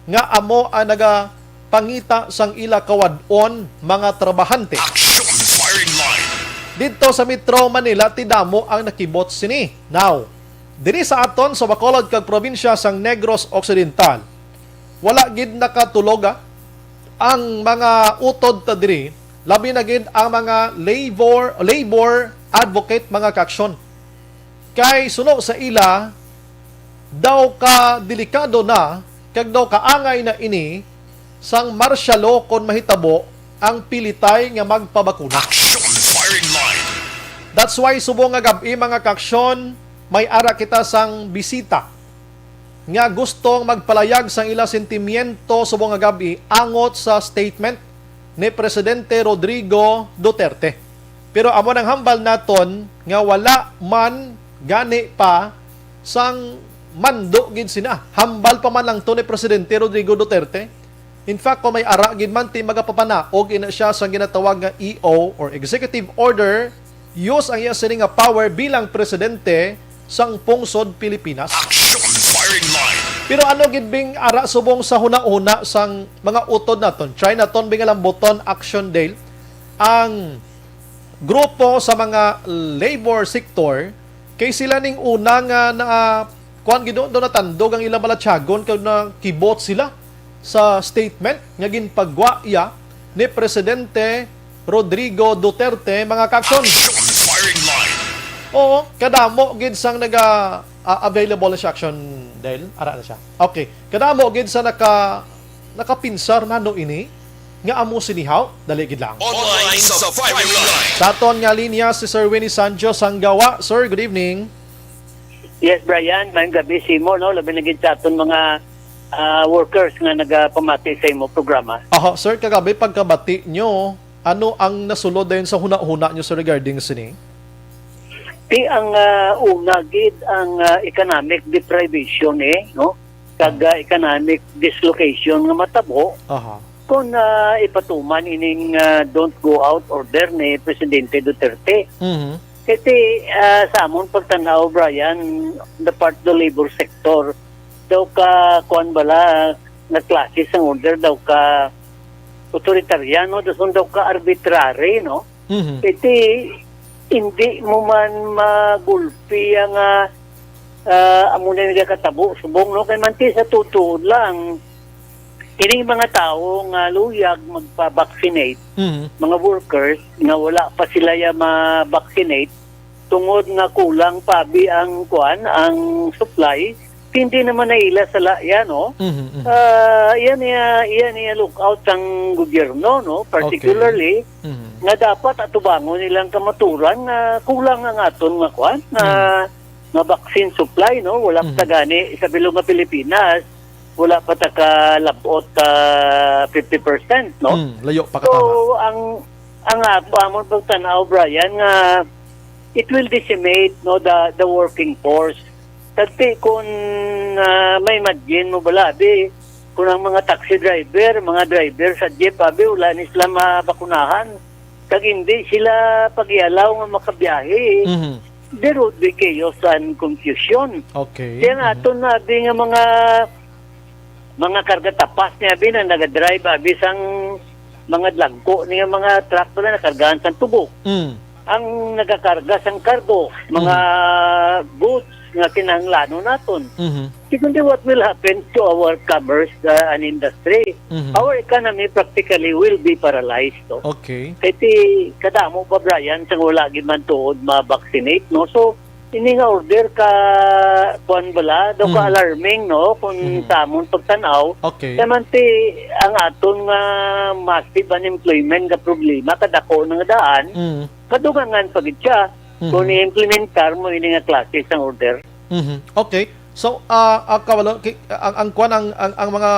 nga amo ang nagapangita sang ila kawad-on mga trabahante. Action Firing Line. Didto sa Metro Manila, ti damo ang nakibot sini. Now, diri sa aton sa Bacolod kag probinsya sang Negros Occidental, wala gid nakatuloga ang mga utod ta diri, labi na gid ang mga labor labor advocate, mga kaksyon. Kay suno sa ila, daw ka delikado na kag daw kaangay na ini sang martial law kon mahitabo ang pilitay nga magpabakuna. Action Firing Line. That's why subong nga gab-i, mga kaksyon, may ara kita sang bisita nga gustong magpalayag sang ila sentimiento subong nga gab-i angot sa statement ni Presidente Rodrigo Duterte. Pero amo nang hambal naton nga wala man gani pa sang mando gid sina. Hambal pa man lang to ni Presidente Rodrigo Duterte. In fact, kung may ara gid man, ti magapapanaog ina siya sang ginatawag nga E O or executive order, use ang iya sini nga power bilang presidente sang pungsod Pilipinas. Action Firing Line. Pero ano gid bing ara subong sa hunahuna sang mga utod naton? Try naton bing lambuton, Action Dale, ang grupo sa mga labor sector, kay sila ning una nga na, kuwan gid, do natandog ang ilang balatyagon kag nakibot sila sa statement nga ginpagwa iya ni Presidente Rodrigo Duterte, mga kaksyon. Action Firing Line. Oo, kadamo gid sang naga, ah, available na siya, Action Dale. Ara na siya. Okay. Kadamo gid sa naka, nakapinsar nano ini nga amo sinihaw. Dali gid lang. Online sa Firing Line. Sa aton nga linya si Sir Winnie Sancho Sanggawa. Sir, good evening. Yes, Brian, maayong gabi sa imo, no? Labi na gid sa aton mga, ah, workers nga nagapamati sa imo programa. Aha, sir, kagabi pagkabati nyo, ano ang nasulod dayon sa hunahuna nyo, sir, regarding sini? Ti ang, ah, una gid ang, ah, economic deprivation, eh, no? Kag, ah, economic dislocation nga matabo Aha. kung, ah, ipatuman ining, ah, don't go out order ni Presidente Duterte. Mhm. Kay ti, ah, sa amon pagtan-aw, Brian, the part the labor sector, daw ka, kuwan bala, nga klase sang order, daw ka authoritarian, no? Dason daw ka arbitrary, no? Mhm. Iti, hindi mo man magulpi ang, ah, ah, amo na yung katabo, subong, no? Kay manti sa totoo lang, kining mga tawo nga luyag magpa-vaccinate, Mhm. mga workers nga wala pa sila ya ma-vaccinate, tungod nga kulang pa abi ang kuan, ang supply, hindi naman naila sala yan, no? Mhm, mhm. Ah, yan iya, yan iya lookout sang gobyerno, no? Okay. Particularly, Mhm. nga dapat atubangon nilang kamaturan nga kulang ang aton nga kuan, nga, Mhm. nga vaccine supply, no? Wala Mhm. pa gani sa bilog nga Pilipinas, wala pa ta ka labot, ah, fifty percent, no? Mm, layo pa So, katama. ang, ang ako, amon pagtan-aw, Brian, nga it will decimate, no, the, the working force. Tagti kung, ah, ma-imagine mo bala, di, kung ang mga taxi driver, mga driver sa jeep, abi, wala ni sila mabakunahan. Kag hindi sila pag-ialaw nga makabiyahe, Mhm. there would be chaos and confusion. Okay. Kaya nga, Mhm. aton na, abi, nga mga, mga karga tapas niya, abi, na nagadrive, abi, sang mga dlangko niya, mga truck pala, nakargahan sang tubo. Mm. Ang nagakarga sang cargo, mga Mhm. goods nga kinahanglanon naton. Mhm. Secondly, what will happen to our commerce, uh, and industry? Mhm. Our economy practically will be paralyzed, no? Okay. Kay ti kadamo pa, Brian, sang wala gid man tuod ma-vaccinate, no? So, ini nga order ka, kuwan bala, daw ka Mhm. alarming, no? Kung Mhm. sa amon pagtan-aw, Okay. kaya man ti ang aton nga massive unemployment nga problema, kadako na nga daan, Mhm. madugangan pa gid siya Mhm. kung i-implementar mo ini nga klase sang order. Mhm. Okay. So, ah, ah, kabalo, ki-, ang, ang kwan, ang, ang, ang mga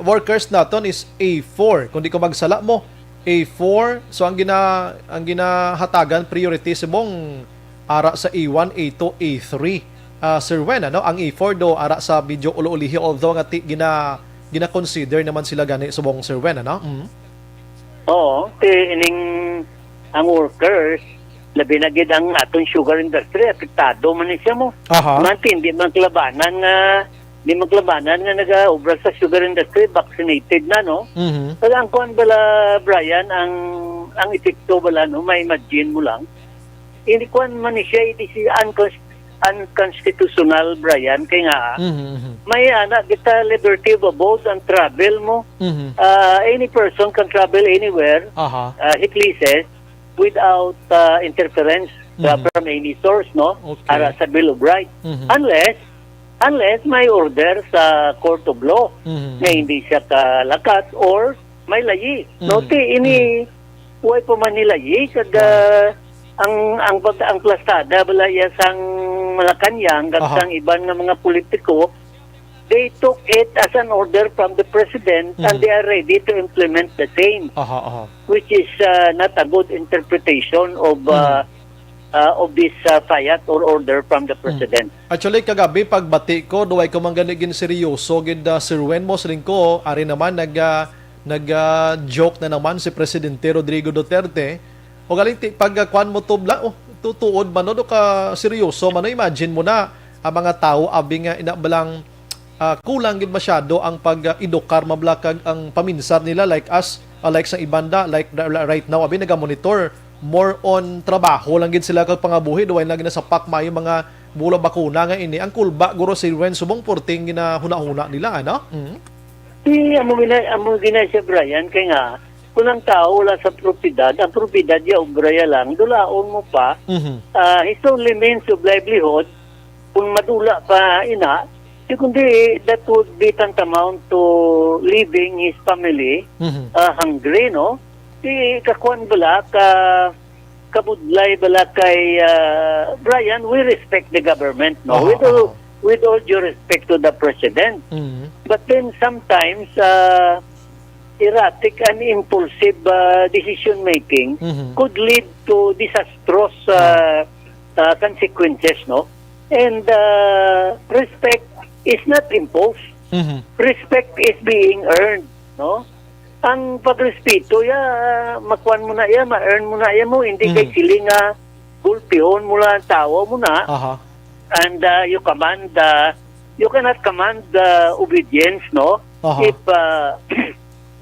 workers naton is A four. Kung di ko magsala mo, A four. So, ang gina-, ang ginahatagan priority subong ara sa A one, A two, A three. Ah, Sir Wen, ano? Ang A four do ara sa medyo ulo-ulihi, although nga ti-, gina-, gina-consider naman sila gani subong, Sir Wen, ano? Mm. Oo, ti ining ang workers, labi na gid ang aton sugar industry, apektado man ni siya mo. Aha. Man, ti, hindi man kalabanan nga, hindi man kalabanan nga nagaobra sa sugar industry, vaccinated na, no? Mhm. Kaya ang kuan bala, Brian, ang ang epekto bala, no, may imagine mo lang. Hindi kuan man ni siya, hindi siya uncons- unconstitutional, Brian, kay nga Mhm, mhm. may ana kita liberty of abode and travel mo. Mhm. Uh, any person can travel anywhere Aha. uh, he pleases without uh, interference uh, Mhm. from any source, no? Okay. Ara sa Bill of Rights. Mhm. Unless, unless may order sa court of law Mhm. nga hindi siya kalakat or may layi. No, Mhm. ti ini, way pa man ni layi, kag uh, ang, ang, pag, ang plastada, bala iya sang Malacañang, kag Aha. sang iban nga mga politiko, they took it as an order from the president and Mhm. they are ready to implement the same, Aha, aha. which is uh, not a good interpretation of uh, uh, of this uh, fiat or order from the president. Actually, kagabi, pagbati ko, duway ko man gani gin seryoso gid, ah, Sir Wen, mo siling ko, ari naman, nag, ah, nag, ah, joke na naman si Presidente Rodrigo Duterte. O galing, ti, pag, ah, kwan mo tubla, oh, tutuod man, no, do ka seryoso man, no? Imagine mo na, ang mga tao, abi nga, ina balang, ah, kulang gid masyado ang pag, ah, edukar, mabla, kag ang paminsar nila, like us, ah, like sa ibanda, like, ra-, ra-, right now, abi, naga-monitor, more on trabaho lang gid sila kag pangabuhi, duway lang ginasapak maayo mga mula bakuna nga ini. Ang kulba, guro, si Wen, subong porting ginahuna-huna nila, ano? Mm. Ti amo gina amo gina siya, Brian, kay nga kung ang tao wala sa propiedad, ang propiedad ya obra ya lang, dulaon mo pa. Mhm. Ah, his only means of livelihood, kung madula pa ina, di kundi that would be tantamount to leaving his family Mhm. ah, hungry, no? Di kakuan bala ka kabudlay bala kay ah, Brian, we respect the government, no? Aha, with all aha. with all due respect to the president. Mhm. But then sometimes uh, erratic and impulsive uh, decision making Mhm. could lead to disastrous uh, uh, consequences, no? And uh, respect is not imposed. Mhm. Respect is being earned, no? Ang pagrespeto ya, makuan mo na ya, ma-earn mo na ya mo, hindi kay Mhm. sili nga gulpihon mo lang ang tawo mo na, Aha. and uh, you command, uh, you cannot command uh, obedience, no? Aha. If uh,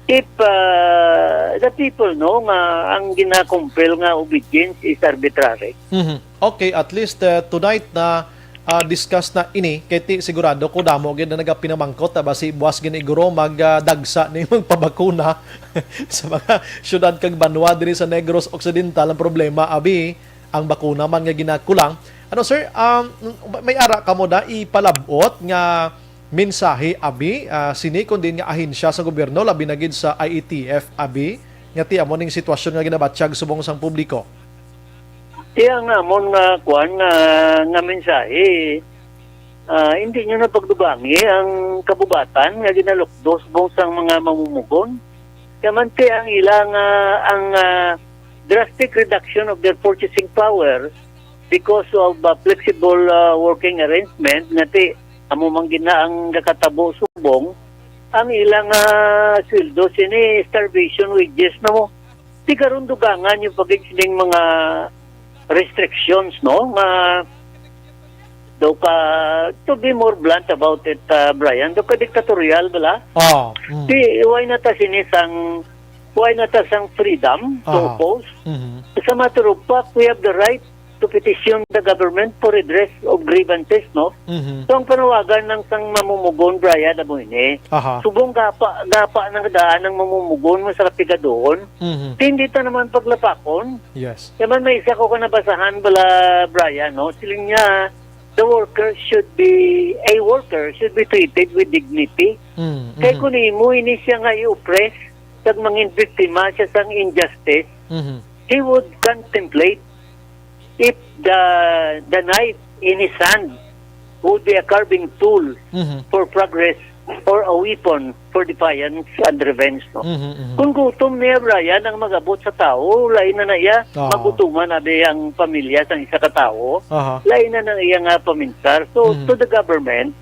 if uh, the people know nga ang gina-compel nga obedience is arbitrary. Mhm. Okay, at least uh, tonight na uh, discuss na ini, kay ti sigurado ko damo gid na nagapinamangkot, ta basi buwas gini guro mag uh, dagsa ni magpabakuna sa mga syudad kag banwa diri sa Negros Occidental. Ang problema, abi, ang bakuna man nga ginakulang. Ano, sir, um, may ara kamo da ipalab-ot nga mensahe, abi, ah, sini kun diin nga ahensya sa gobyerno, labi na gid sa I A T F, abi, nga ti amo ning sitwasyon nga ginabatyag subong sang publiko? Iya nga amon nga kuan nga, nga mensahe, ah, hindi nyo na pagdugangi ang kabubatan nga ginalukdo subong sang mga mamumugon. Kaya man ti ang ila nga, ang ah, drastic reduction of their purchasing power because of ah, flexible ah, working arrangement nga ti amo man gid na ang gakatabo subong ang ila nga sweldo sini starvation wages na mo. Di karon dugangan yung pagid sining mga restrictions, no? Nga do ka, to be more blunt about it, uh, Brian, do ka diktatorial bala. Oh, mm. Di, why na ta sini sang, why na ta sang freedom to Aha. oppose? Mhm. As a matter of fact, we have the right to petition the government for redress of grievances, no? Mhm. So, ang panawagan ng sang mamumugon, Brian, amo ini. Aha. Subong gapa, gapa ng daan ng mamumugon mo sa kapigadoon. Mhm. Hindi ta naman paglapakon. Yes. Kaya man may isa ko ka nabasahan bala, Brian, no? Siling niya, the worker should be, a worker should be treated with dignity. Mm, Kay mhm. Kung imo ini siya nga i-oppress, kag mangin biktima siya sang injustice, Mhm. he would contemplate if the the knife in his hand would be a carving tool Mhm. for progress or a weapon for defiance and revenge, no? Mhm, mhm. Kung gutom niya, Brian, ang mag-abot sa tao, lain na na iya, Ah. magutuman abi ang pamilya sang isa ka tawo, Aha. lain na na iya nga paminsar. So, Mhm. to the government,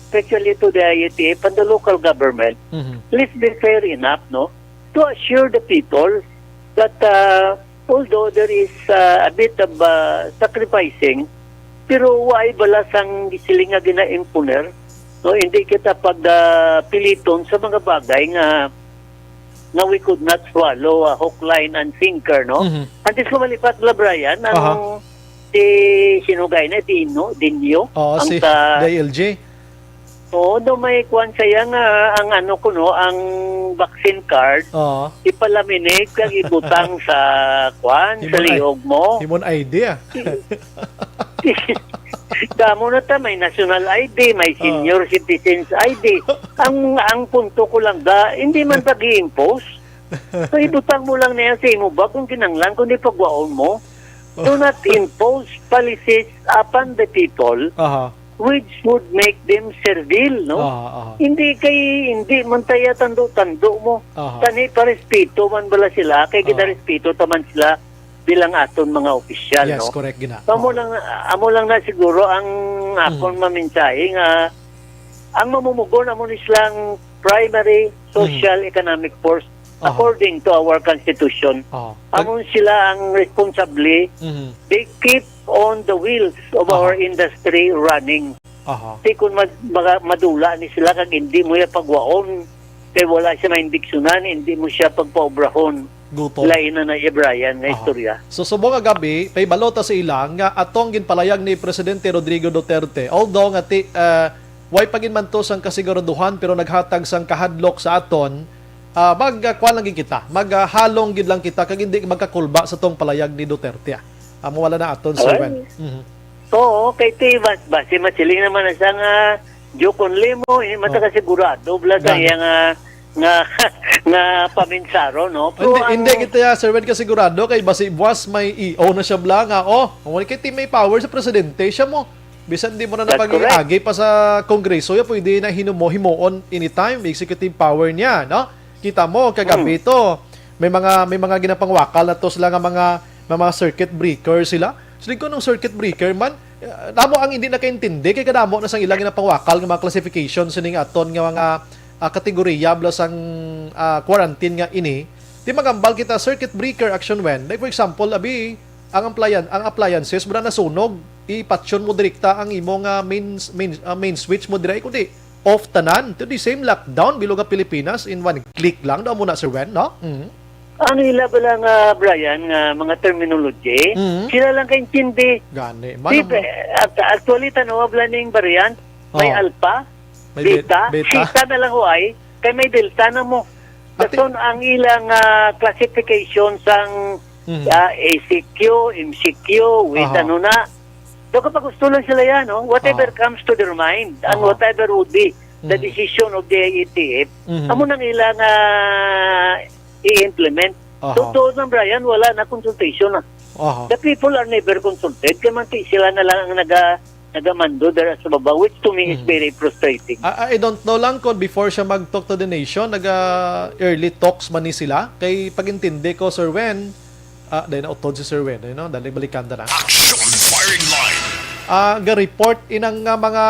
especially to the I A T F and the local government, Mhm. let's be fair enough, no? To assure the people that, uh, although there is, uh, a bit of, uh, sacrificing, pero waay bala sang siling nga gina-imponer, no? Hindi kita pag, uh, piliton sa mga bagay nga, nga we could not swallow, uh, hook, line, and sinker, no? Mhm. Antes ko malipat, la Brian, ang Aha. si, sino gay na, Dino, Dinyo, Oo, ang si ka- D I L G. Oo, do may kuwan siya nga, ang ano ko, no, ang vaccine card, Oo. ipalaminate kag ibutang sa kuwan, sa Himon I-, liog mo. himon I D, ah. Damo na ta, may national I D, may Oo. senior citizens I D. Ang, ang punto ko lang da, hindi man pag-i-impose. So, ibutang mo lang niya sa imo bag kung kinanglan, kung di pagwaon mo. Do not impose policies upon the people Aha. which would make them servile, no? Aha, aha. Hindi kay, hindi man tayo tando-tando mo. Aha. Tani pa respeto man bala sila, kay Aha. ginarespeto ta man sila bilang aton mga opisyal, Yes, no? correct, gina. So, amo Oo. lang, amo lang na siguro ang akon Mhm. maminsahe nga ang mamumugon amo ni silang primary Mhm. social economic force Aha. according to our constitution. Aha. Amo sila ang responsable. Mhm. They keep on the wheels of Aha. our industry running. Aha. Di kun mad-, maga-, madula ni sila kag hindi mo ya pagwaon, kay wala siya maindiksyonan, hindi mo siya pagpaobrahon. Gutom. Lain na na iya, Brian, nga Aha. istorya. So, subong nga gab-i, pahibalo ta sa ila nga atong ginpalayag ni Presidente Rodrigo Duterte. Although nga ti-, ah, way pa gid man to sang kasiguraduhan, pero naghatag sang kahadlok sa aton, ah, mag, ah, kuwan lang gid kita, mag, ah, halong gid lang kita, kag hindi magkakulba sa tong palayag ni Duterte, ah. Amo wala na aton, Sir Ay. Wen. Mhm. Oo, kay ti, bas-, basi masiling naman na siya nga joke only mo, hindi man ta Ah. kasigurado, bala sa Gani. iya nga, nga, nga paminsaro, no? Pero Hindi, ang hindi kita, Sir Wen, kasigurado kay basi buwas may E O na siya, bala nga, oh, wala kay ti may power sa presidente, siya mo. Bisan di mo na That's napag-agi correct. pa sa Kongreso, ya pwede na hinumo-, himuon anytime, executive power niya, no? Kita mo, kagabi Hmm. to, may mga, may mga ginapangwakal na to sila nga mga, nga mga circuit breaker sila. So, di ko nung circuit breaker man, eh, namo ang hindi nakaintindi, kay kadamo na sang ilang ginapangwakal nga mga classification sining aton nga mga, ah, kategorya bala sang, ah, quarantine nga ini. Di magambal kita circuit breaker, Action Wen. Like, for example, abi, ang applian-, ang appliances, bala nasunog, ipatyon mo direkta ang imo nga main, main, ah, main switch mo dira, kundi off tanan. To the same lockdown, bilog nga Pilipinas, in one click lang. Daw mo na, Sir Wen, no? Mhm. Ang ila bala nga, Brian, nga mga terminology, Mhm. sila lang kaintindi. Gani. Di Mano ba, mo? act-, actually, tanawa bala ning variant, may Oh. alpha, May be-, beta, beta. theta na lang huway, kay may delta na mo. Ate- Dason ang ilang, ah, classification sang, Mhm. ah, A C Q, M C Q, with Aha. ano na. So, kapag gusto lang sila yan, no? Whatever Aha. comes to their mind and Aha. whatever would be the Mhm. decision of the I A T F, Mhm. amo nang ilang, ah, i-implement. Aha. Totoo lang, Brian, wala na consultation na. Aha. The people are never consulted. Kaya man, ti-, sila na lang ang naga-, nagamando dira sa baba, which to me is Mhm. very frustrating. I, I don't know lang kung before siya mag-talk to the nation, naga-early talks man ni sila. Kay pag-intindi ko, Sir Wen, ah, dahil nautod si Sir Wen, you know, dali balikan ta na. Action Firing Line. Ah, ga-report inang nga mga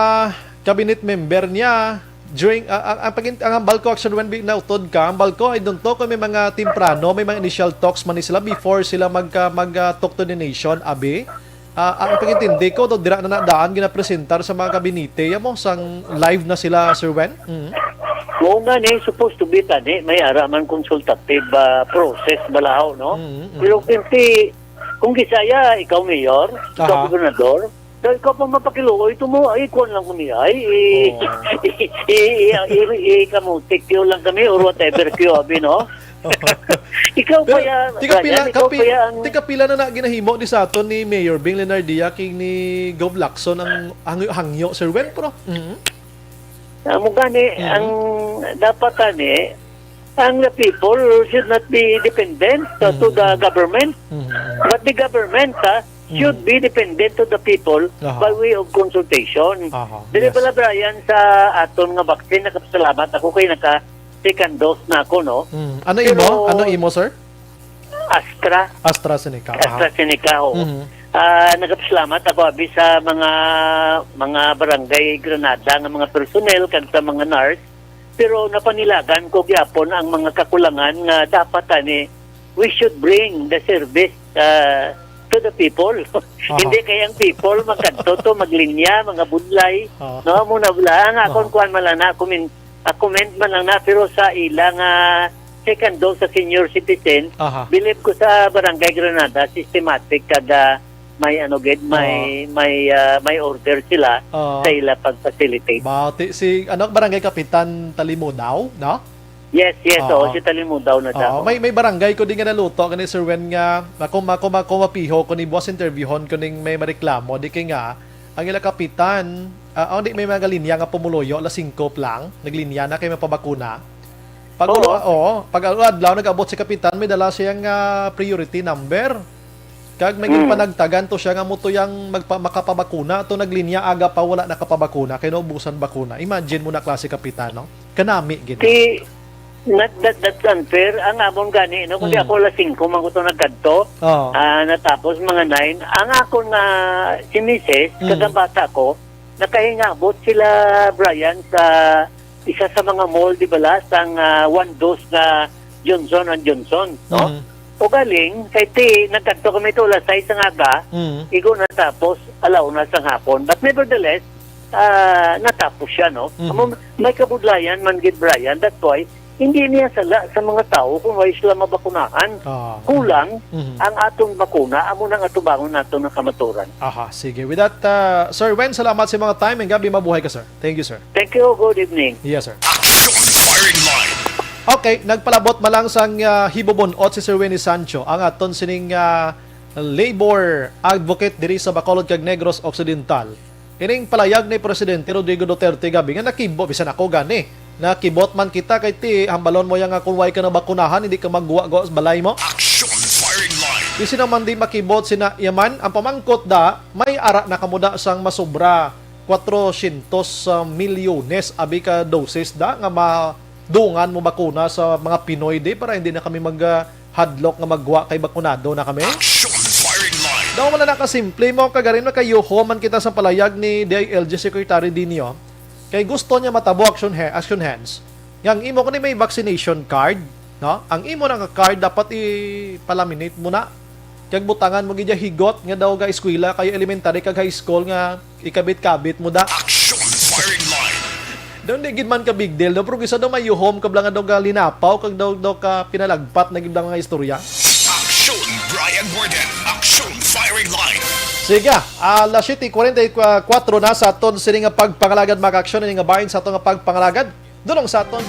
cabinet member niya during, ah, ang, ang pagin-, ang hambal ko, Action Wen, bi-, nautod ka, hambal ko, I don't know kung may mga temprano, may mga initial talks man ni sila before sila mag, ah, mag, ah, talk to the nation, abi. Ah, ang pag-intindi ko, to, dira na nadaan, ginapresentar sa mga kabinete, ya mo, sang live na sila, Sir Wen? Mhm. Oo nga ni, supposed to be tani, may ara man consultative, ah, process balahaw, no? Mhm, mhm. Pero kinti, kung gisaya, ikaw mayor, ikaw Aha. gobernador, daw ikaw pa mapakiluoy, tumo, ay, kuwan lang kami, ay, i-, Oo. i-, i-, i-, i-, i-, kamutik, yun lang kami, or whatever, kyo, abi, no? Ikaw Pero, pa ya, tika pila, Brian, ikaw kapi-, pa ya ang tika pila na na ginahimo ni sa aton ni Mayor Bing Leonardia king ni Gov Lacson ang hangyo, hangyo, Sir Wen, pro? Mhm. Amo gani, Mhm. ang dapat tani, ang the people should not be dependent to, to the Mhm. government. Mhm. But the government, ha, should Mm. be dependent to the people Aha. by way of consultation. Aha, Dili yes. pala, Brian, sa aton nga vaccine, nakapasalamat ako kay naka second dose na ako, no? Mm. Ano Pero imo? Ano imo, sir? Astra. AstraZeneca. Aha. AstraZeneca, oo. Mhm. Ah, nagapasalamat ako, abi, sa mga, mga barangay Granada nga mga personnel kag sa mga nurse. Pero napanilagan ko gyapon ang mga kakulangan nga dapat ani we should bring the service, ah, to the people. Aha. Hindi kay ang people magkadto to, maglinya, mga budlay. Aha. No, amo na bala. Ang akon Aha. kuan man lang na, comment, ah, comment man lang na, pero sa ila nga second dose sa senior citizen, Aha. bilib ko sa Barangay Granada, systematic kada may ano gid, may, Aha. may, ah, may order sila Aha. sa ila pag-facilitate. Bati si, ano, Barangay Kapitan Talimudaw, no? Yes, yes, Oo. oo, si Talimudaw na siya. Oo, may, may barangay ko din nga naluto, gani, Sir Wen, nga ako, ako, ako mapiho ko ni boss, interviewon ko ning may mareklamo, di kay nga, ang ila kapitan, ah, oh, di, may mga linya nga pumuluyo, alas singko pa lang, naglinya na kay mapabakuna. Pag Oo. ulo-, oo, pag adlaw nag-abot si kapitan, may dala siyang, ah, priority number. Kag may Mm. ginpanagtagan to siya nga mo to yang magpa-, makapabakuna, to naglinya aga pa wala nakapabakuna, kay naubusan bakuna. Imagine mo na, klase kapitan, no? Kanami gid. Si, not that, that's unfair. Ang amon gani, no, kundi Mm. ako alas singko man ko to nagkadto. Oo. Ah, natapos mga nine. Ang akon nga, si misis, Mm. kag ang bata ko, nakahingabot sila, Brian, sa isa sa mga mall, di bala, sang, ah, one dose nga Johnson and Johnson, no? Mm. O galing, kay ti, nagkadto kami to alas sais sang aga, Mm. igo natapos, ala una sang hapon. But nevertheless, ah, natapos siya, no? Mm. Amo, may kabudlayan man gid, Brian. That's why, hindi niya sala sa mga tawo kung wala sila mabakunahan. Ah. Kulang Mhm. ang aton bakuna, amo nang atubangon naton ang kamaturan. Aha, sige. With that, ah, Sir Wen, salamat sa mga time. Ang gabi, mabuhay ka, sir. Thank you, sir. Thank you. Good evening. Yes, sir. Action Firing Line. Okay, nagpalabot malang sang, ah, hibubun-ot si Sir Winnie Sancho, ang aton sining, ah, labor advocate diri sa Bacolod kag Negros Occidental. Ining palayag ni Presidente Rodrigo Duterte gabi nga nakibo, bisan ako gani. Nakibot man kita kay ti, hambalon mo yang nga kung way ka nabakunahan, hindi ka magguwa-guwa sa balay mo. Action Firing Line. Di sila man di makibot sina yaman, ang pamangkot da, may ara na kamo da sang masobra kwatro syentos milyones abi ka doses da nga madungan mo bakuna sa mga Pinoy di para hindi na kami mag, ah, hadlok nga magwa kay bakunado na kami. Action Firing Line. Daw wala na kasimple mo kagarin makayuho man kita sa palayag ni D I L G Secretary Dinio. Kay gusto niya matabo action he-, action hands. Nga ang imo kani may vaccination card, no? Ang imo na nga card dapat i-laminate mo na. Kag butangan mo gid ya higot nga daw ga eskwela kay elementary kag high school nga ikabit-kabit mo da. Action Firing Line. Daw hindi gid man ka big deal, daw, pero kisa daw mayuhom ka bala nga daw ka linapaw kag daw, daw ka pinalagpat na gid ang mga istorya. Action Brian Warden. Action Firing Line. Sige, alas siyete kwarenta y kuwatro na sa aton sini nga pagpangalagad, mga aksyon ini nga bahin sa aton nga pagpangalagad. Dulong sa aton.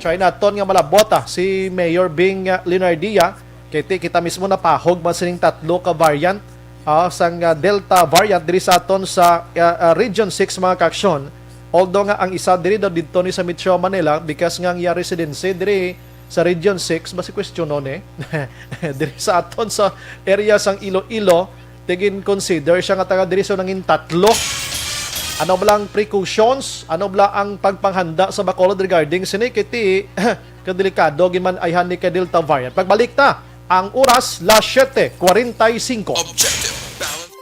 Try naton nga malabot, ah, si Mayor Bing, ah, Leonardia. Kay ti kita mismo napahog man sining tatlo ka variant, ah, sang, ah, Delta variant diri sa aton sa, ah, ah, Region six, mga kaaksyon. Although nga ang isa diri daw didto ni sa Metro Manila, because nga ang iya residency diri sa Region six, basi kwestiyonon, eh. Diri sa aton sa area sang Iloilo, tigin consider siya nga taga diri, so nangin tatlo. Ano bala ang precautions? Ano bala ang pagpanghanda sa Bacolod regarding sini? Kay ti, kadelikado gid man ayhan ni kay Delta variant. Pagbalik ta, ang oras, las siete cuarenta y cinco. Objective balance.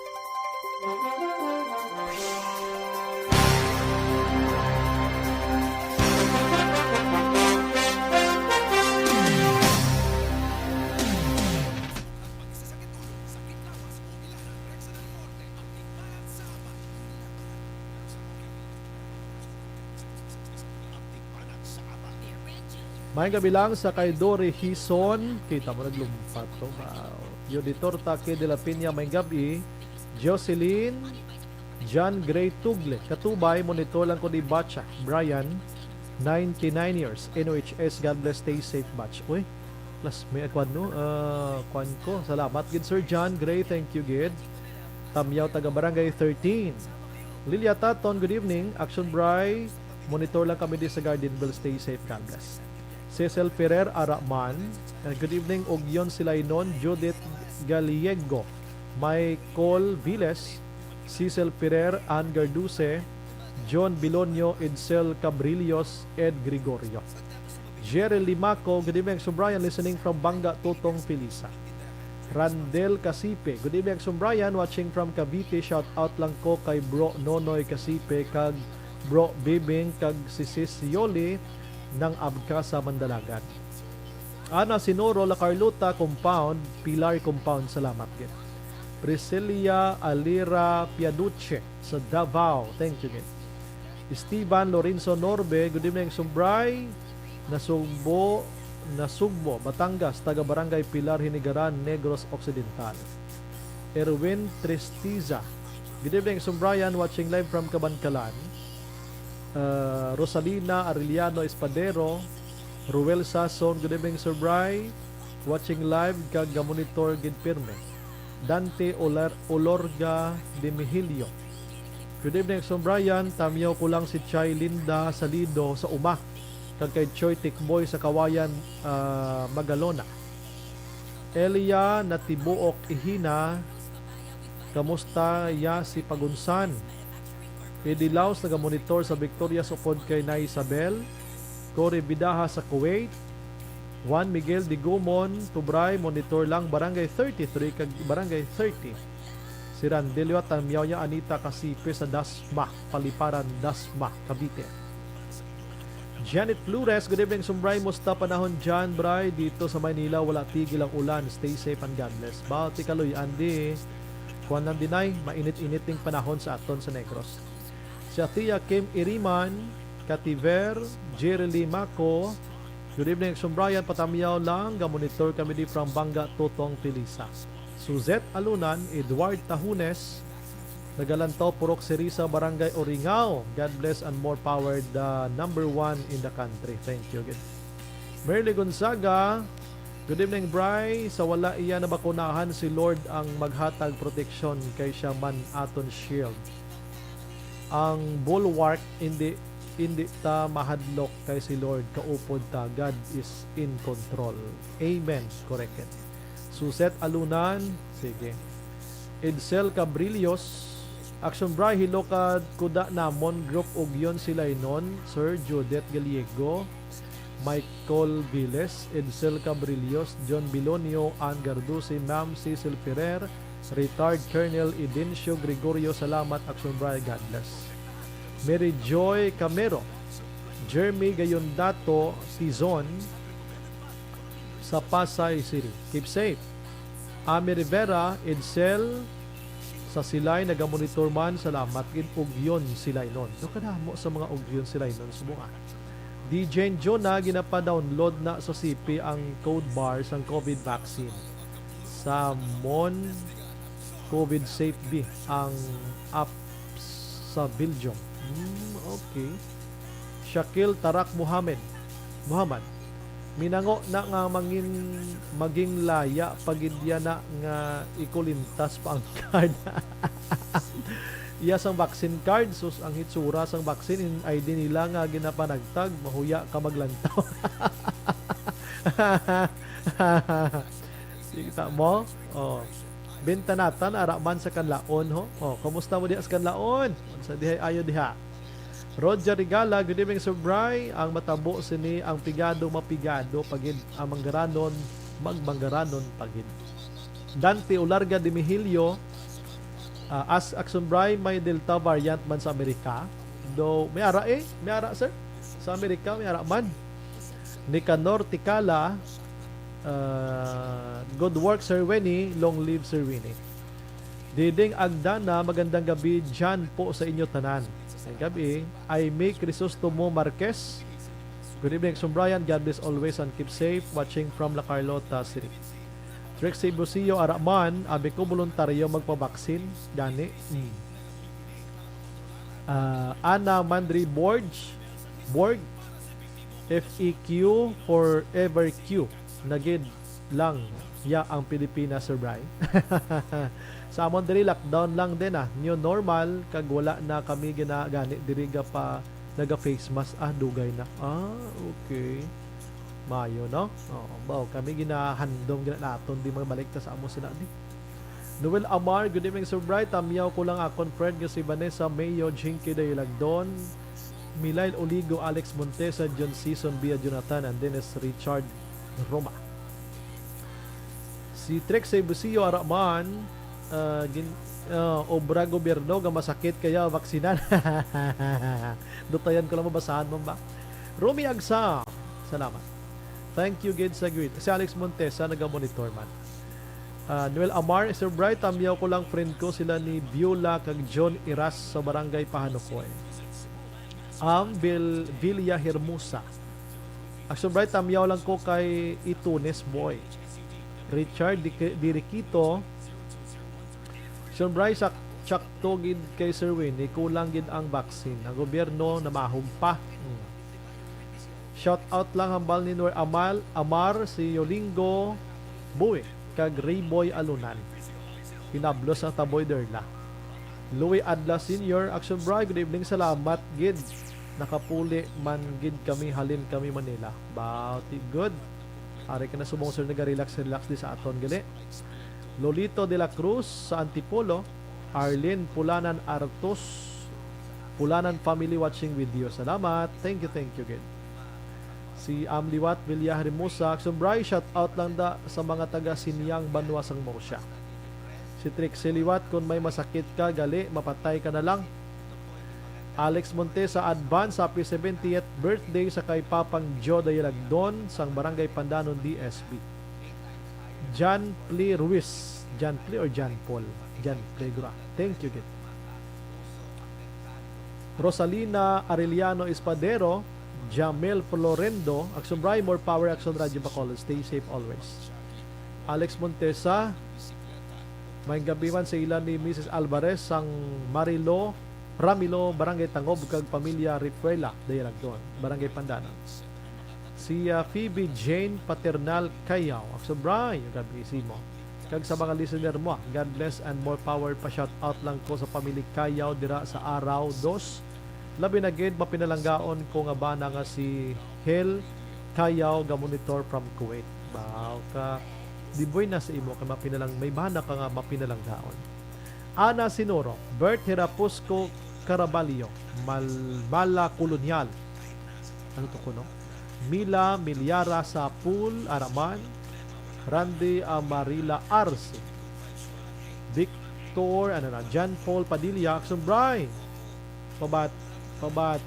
May gabi lang sa kay Dory Hison. Kita mo naglumpat to. Wow. Yoditor Take de la Peña, may gabi. Jocelyn, John Gray Tugle. Katubay, monitor lang ko ni Bacha. Brian, Ninety-nine years, N O H S, God bless, stay safe, batch. Uy, plus may kwan, no? Ah, kwan ko. Salamat gid, Sir John Gray. Thank you gid. Tamyaw, taga Barangay thirteen. Lilia Taton, good evening. Action Bry, monitor lang kami di sa Gardenville. Stay safe, God bless. Cecil Ferrer Araman, uh, good evening, Ugyon Silainon, Judith Gallego, Michael Viles, Cecil Ferrer, Ann Garduce, John Bilonio, Edsel Cabrillos, Ed Gregorio. Jerry Limaco, good evening, Sir Brian, listening from Banga, Tutong Felisa. Randel Casipe, good evening, Sir Brian, watching from Cavite. Shout out lang ko kay Bro Nonoy Casipe kag Bro Bibing kag si Sis Yoli ng Abca sa Mandalagan. Ana Sinoro, La Carlota Compound, Pilar Compound, salamat gid. Priscilla Alira Piaduce sa Davao, thank you gid. Steven Lorenzo Norbe, good evening, Sir Bry, Nasugbo, Nasugbo, Batangas, taga Barangay Pilar, Hinigaran, Negros Occidental. Erwin Tristiza, good evening, Sir Brian, watching live from Kabankalan. Uh, Rosalina Arellano Espadero, Ruel Sason, good evening, Sir Bry. Watching live kag gamonitor gid pirme. Dante Olar-, Olorga de Mihilio, good evening, Sir Brian. Tamyaw ko lang si Chay Linda Salido sa Uma kag kay Choy Tikboy sa Kawayan, ah, Magalona. Elia Natibuok Ihina, kamusta ya si Pagunsan? Eddie Laos nagamonitor sa Victorias upod kay Nay Isabel. Cory Bidaha sa Kuwait. Juan Miguel Digumon Tubray, monitor lang Barangay thirty-three kag Barangay thirty. Si Randel Liwat, tamyaw niya Anita Casipe sa Dasma, Paliparan, Dasma, Cavite. Janet Flores, good evening, Sir Bry. Musta panahon dyan, Bry? Dito sa Maynila, wala tigil ang ulan. Stay safe and God bless. Bawal ti kaluy-an di. Kuwan lang dinay, mainit-init ning panahon sa aton sa Negros. Si Atia Kim Iriman, Kativer, Jerry Lee Maco, good evening, Sir Brian. Patamyaw lang, gamonitor kami di from Banga, Tutong Felisa. Suzette Alunan, Edward Tahunes, Nagalantaw, Purok Sirisa, Barangay Oringao. God bless and more power, the number one in the country. Thank you gid. Merly Gonzaga, good evening, Bry. Sa wala iya nabakunahan, si Lord ang maghatag proteksyon kay siya man aton shield. Ang bulwark, hindi, hindi ta mahadlok kay si Lord kaupod ta. God is in control. Amen. Correct. Suzette Alunan, sige. Edsel Cabrillos, Action Bry, hello ka kuda namon, Group Ugyon Silainon, Sir Judith Gallego, Michael Viles, Edsel Cabrillos, John Bilonio, Ann Garduce, Ma'am Cecil Ferrer, Retired Colonel Edencio Gregorio, salamat, Action Bry, God bless. Mary Joy Camero, Jeremy Gayondato Tizon, sa Pasay City. Keep safe. Ami Rivera, Edsel, sa Silay, nagamonitor man, salamat gid, Ugyon Silainon. Do kadamo sa mga Ugyon Silainon, subong, ah. D J Jonah, ginapa-download na sa C P ang code bar sang COVID vaccine. Sa Mon COVID Safe B ang app sa Belgium. Hmm, okay. Shakil Tarak Muhammad. Muhammad. Minango na nga mangin-, maging laya pa gid ya na nga ikulintas pa ang card. Iya sang vaccine card, sus, ang hitsura sang vaccine, in I D nila nga ginapanagtag, mahuya ka maglantaw. Kita mo? Oh. Bintanatan, ara man sa Kanlaon, ho? Oh, kumusta mo diha sa Kanlaon? Sa dihay ayo diha. Roger Regala, good evening, Sir Bry. Ang matabo sini, ang pigado, mapigado, pagid ang manggaranon, magmanggaranon, pagid. Dante Ularga de Mihilio, ah, as Action Bry, may Delta variant man sa Amerika. Though, may ara eh, may ara, sir. Sa Amerika, may ara man. Nicanor Tikala, ah, good work, Sir Winnie. Long live, Sir Winnie. Diding Agdana, magandang gabi dyan po sa inyo tanan. Ay gabi, Aimee Crisostomo Marquez. Good evening, Sir Brian. God bless always and keep safe. Watching from La Carlota City. Trixie Busio, ara man, abi ko voluntaryo magpabaksin. Gani. Mm. Ah, Ana Mandri Borg, Borg, F E Q forever Q. Nagid lang ya ang Pilipinas, Sir Bry. Sa amon diri, lockdown lang din, ah. New normal, kag wala na kami ginagani diri ga pa, naga face mask. Ah, dugay na. Ah, okay. Mayo, no? Oo, baw, kami ginahandom gina naton, di magbalik ta sa amo sila, di. Noel Amar, good evening, Sir Bry. Tamyaw ko lang akon friend nga si Vanessa Mayo, Jinky Dayalagdon, Milail Oligo, Alex Montesa, John Season Via Jonathan, and Dennis Richard Roma. Si Trixie Busio, ara man, ah, gin-, ah, obra gobyerno nga masakit kaya vaksinan. Dutayan ko lang mabasahan mo ba? Romy Agsa, salamat. Thank you gid sa greet. Si Alex Montesa naga-monitor man. Ah, Noel Amar, Sir Bright, tamyaw ko lang, friend ko sila ni Biola kag John Iras sa Barangay Pahanukoy. Am Vil-, Villa Hermosa. Ang Sir Bright, tamyaw lang ko kay Itunes Boy. Richard Di-, Diriquito. Sir Bright, sak-, sakto gid kay Sir Winnie, kulang gid ang vaccine. Ang gobyerno namahog pa. Hmm. Shout out lang hambal ni Noel Amal, Amar, si Yolingo Bui, kag Rayboy Alunan. Pinablos ang Taboy Derla. Louis Adla Senior, Action Bry, good evening, salamat gid. Nakapuli man gid kami, halin kami Manila. Bauti good. Ari ka na subong, sir, naga-relax, relax di sa aton gali. Lolito de la Cruz sa Antipolo, Arlene Pulanan Artos, Pulanan family watching with you. Salamat. Thank you, thank you gid. Si Am Liwat Villa Hermosa, Action Bry, shout out lang da sa mga taga Sinyang, Banwa sang Murcia. Si Trixie Liwat, kung may masakit ka, gali, mapatay ka na lang. Alex Montesa, advance happy seventieth birthday sa kay Papang Joe Dayalagdon sang Barangay Pandanon, D S B. John Pli Ruiz. John Pli or John Paul? John Pli, gura. Thank you gid. Rosalina Arellano Espadero, Jamel Florendo, Action Bry, more power, Action Radyo Bacolod. Stay safe always. Alex Montesa, may gabi man sa ila ni Missus Alvarez sang Marilo, Ramilo, Barangay Tangob, kag pamilya Rifuela, Dayalagdon, Barangay Pandanon. Si, ah, Phoebe Jane Paternal Kayaw, Action Bry, gabi sa imo. Kag sa mga listener mo, ah, God bless and more power. Pa-shout out lang ko sa pamilya Kayaw dira sa Araw Dos. Labi na gid, mapinalanggaon ko nga bana nga si Hel Kayaw, ga-monitor from Kuwait. Baw ka, di buy na sa imo kay mapinalang-, may bana ka nga mapinalanggaon. Ana Sinuro, Bert Hirapusco Caraballo, Mal-, Mala Colonial. Ano to kuno? Mila Milyara Sapul Araman, Randy Amarila Arce, Victor, ano na, John Paul Padilla, Action Bry. Pabat-, pabat-,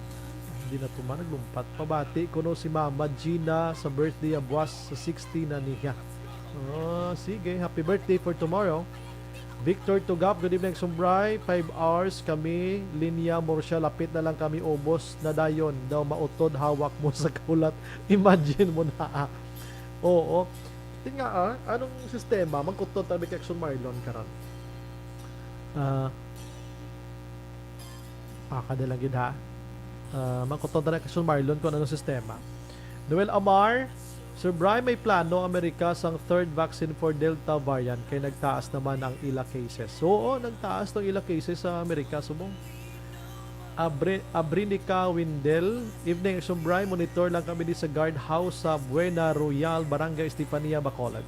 di na tuman naglumpat. Pabati kuno si Mama Gina sa birthday a buwas sa sixty na niya. Ah, sige, happy birthday for tomorrow. Victor Tugap, good evening, Action Bry. Five hours kami, Linya Murcia, lapit na lang kami ubos na dayon. Daw mautod hawak mo sa kahulat. Imagine mo na. Oo. Tingnan, ah, anong sistema? Magkutod tabi kay Action Marlon karon. Ah, ah, kada lang gid, ha. Ah, magkutod na kay Action Marlon kung anong sistema. Noel Amar, Sir Bry, may plano Amerika sang third vaccine for Delta variant kay nagtaas naman ang ila cases. Oo, nagtaas tong ila cases sa Amerika subong. Abri-, Abrinica Windel, evening, Action Bry, monitor lang kami di sa guard house sa Buena Royal, Barangay Estefania, Bacolod.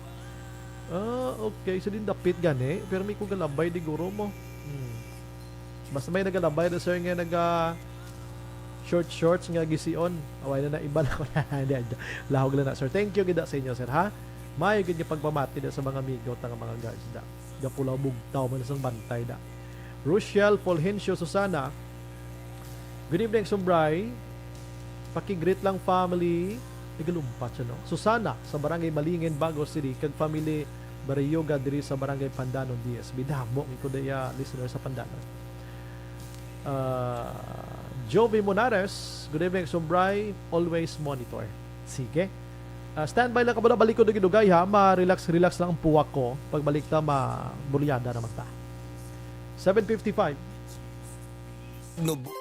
Ah, okay. So, din dapit gani, pero may ko galabay di guro mo. Hmm. Basta may nagalabay na, sir, nga naga short shorts nga gision. Away na na, iba na ko na. Hindi, hindi. Lahog lang na, sir. Thank you gid sa inyo, sir, ha? Maayo gid nga pagpamati na sa mga amigo ta nga mga guards da. Gapulaw bugtaw man sang bantay da. Rochelle Fulgencio Susana, good evening, Action Bry. Paki-greet lang family. Nagalumpat siya, no? Susana sa Barangay Malingin, Bago City, kag family Barayuga diri sa Barangay Pandanon, D S B. Damo ko daya listener sa Pandanon. Ah, Jovi Monares, good evening, Action Bry. Always monitor. Sige. Ah, standby lang ka muna. Balik ko dugay-dugay, ha. Ma-relax, relax lang ang puwak ko. Pagbalik ta, mabulyada naman ta. Seven fifty-five. Nub-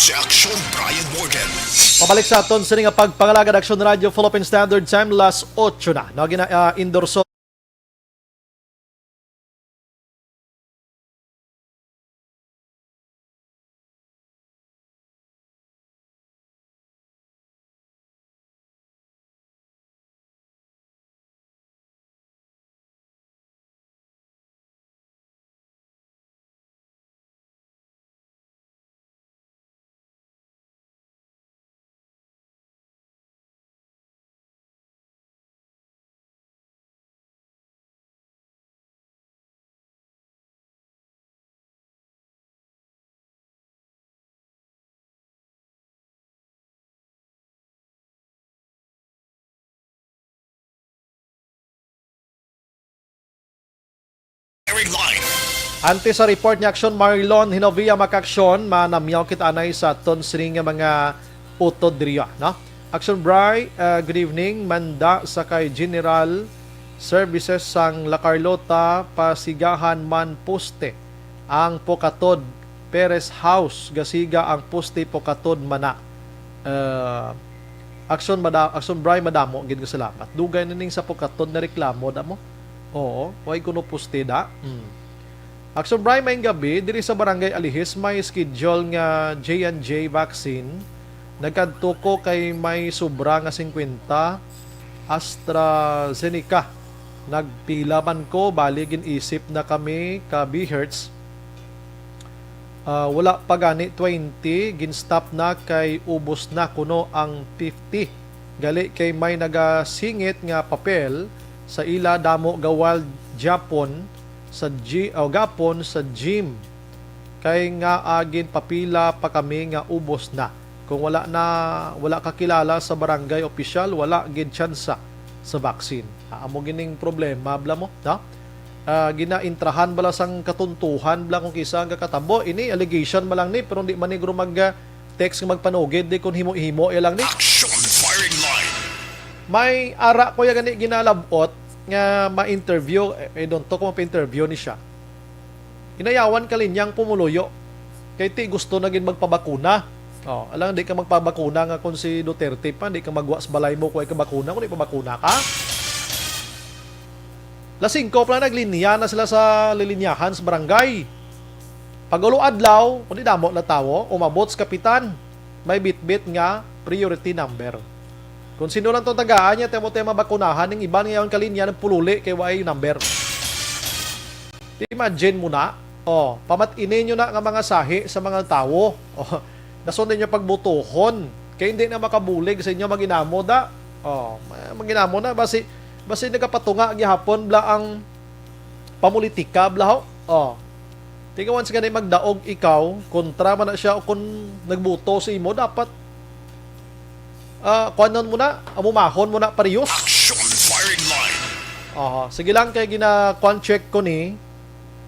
Si Aksyon Brian Morgan. Pabalik sa aton sini nga pagpangalagad, Aksyon Radio Philippine Standard Time, las ocho na. No, gina, ah, endorso. Antes sa report ni Aksyon Marlon Hinovia, mga kaaksyon, manamyaw kita anay sa aton sini nga mga utod diriya, no? Aksyon Bri, uh, good evening. Manda sa kay General Services sang La Carlota, pasigahan man poste ang Pocatod Perez House, gasiga ang poste Pocatod mana. Uh, Aksyon mada-, Aksyon Bri, madamo gid nga salamat. Dugay na ning sa Pocatod na reklamo, damo. Oo, way kuno poste da. Mm. Aksyon Bri, maayong gabi. Diri sa Barangay Alihis, may schedule nga J and J vaccine. Nagkadto ko kay may sobra nga singkwenta AstraZeneca. Nagpila man ko, bali gin-isip na kami ka BHERTs. Ah, wala pa gani twenty, gin-stop na kay ubos na kuno ang fifty. Gali kay may nagasingit nga papel sa ila damo ga wild Japon sa gi-, o gapon sa gym. Kay nga, ah, ginpapila pa kami nga ubos na. Kung wala na, wala ka kilala sa barangay opisyal, wala gid tsansa sa vaccine. Ah, amo gining problema, bla mo, no? Ah, ginaintrahan bala sang katuntuhan bala kung kisa ang kakatabo. Ini allegation ba lang ni, pero hindi man ni guro mag, ah, text nga magpanugid di kung himo-himo ya lang ni. Action firing line. May ara ko ya gani ginalabot nga ma-interview, eh, eh, don't talk kung pa-interview ni siya. Inayawan ka linyang pumuluyo. Kay ti gusto na gid magpabakuna. Oh, alang di ka magpabakuna nga kung si Duterte pa, di ka magwa sa balay mo kung ay ka bakuna, kung di pa bakuna ka. Las singko pa lang naglinya na sila sa lilinyahan sa barangay. Pag ulo adlaw, kung di damo na tawo, umabot sa kapitan, may bitbit nga priority number. Kung sino lang tong tagaan niya, temo tayo mabakunahan, ning iban nga yaon kalinya, nagpululi kay waay number. Imagine mo na, oh, pamat-ini nyo na nga mga sahi sa mga tawo. Oh, nasunod ninyo pagbutuhon. Kay hindi na makabulig sa inyo, maginamo da. Oh, ma-, maginamo na. Basi, basi nagapatunga gihapon bla ang pamulitika bla ho. Oh. Tingawan sa gani magdaog ikaw, kontra man na siya o kung nagbuto sa imo, dapat, ah, kuanon mo na, amumahon mo na, parehas. Action firing line. Aha. Sige lang, kay gina-, kuan check ko ni,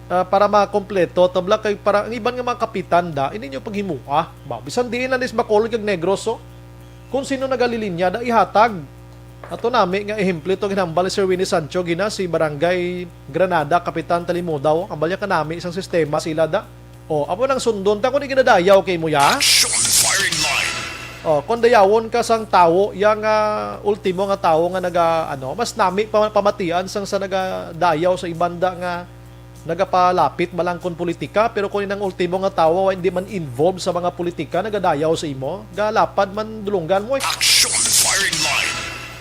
ah, para makompleto, tabla kay para ang iban nga mga kapitan da, hindi nyo paghimua. Ba, bisan diin lang is Bacolod kag Negros, oh. Kung sino nagalilinya, da ihatag. Ato nami nga ehemplo ito ginhambal ni Sir Winnie Sancho, gina si Barangay Granada, Kapitan Talimudaw. Hambal niya kanami isang sistema sila da. Oh, amo nang sundon ta kung di ginadayaw kay mo ya. Action firing line. Oh, kung dayawon ka sang tawo, yang, ah, ultimo nga tawo nga naga, ano, mas nami pa, pamatian sang sa nagadayaw sa iban da nga nagapalapit ba lang kon politika, pero kung inang ultimo nga tawo hindi man involved sa mga politika, nagadayaw sa imo, galapad man dulunggan mo eh. Action firing line.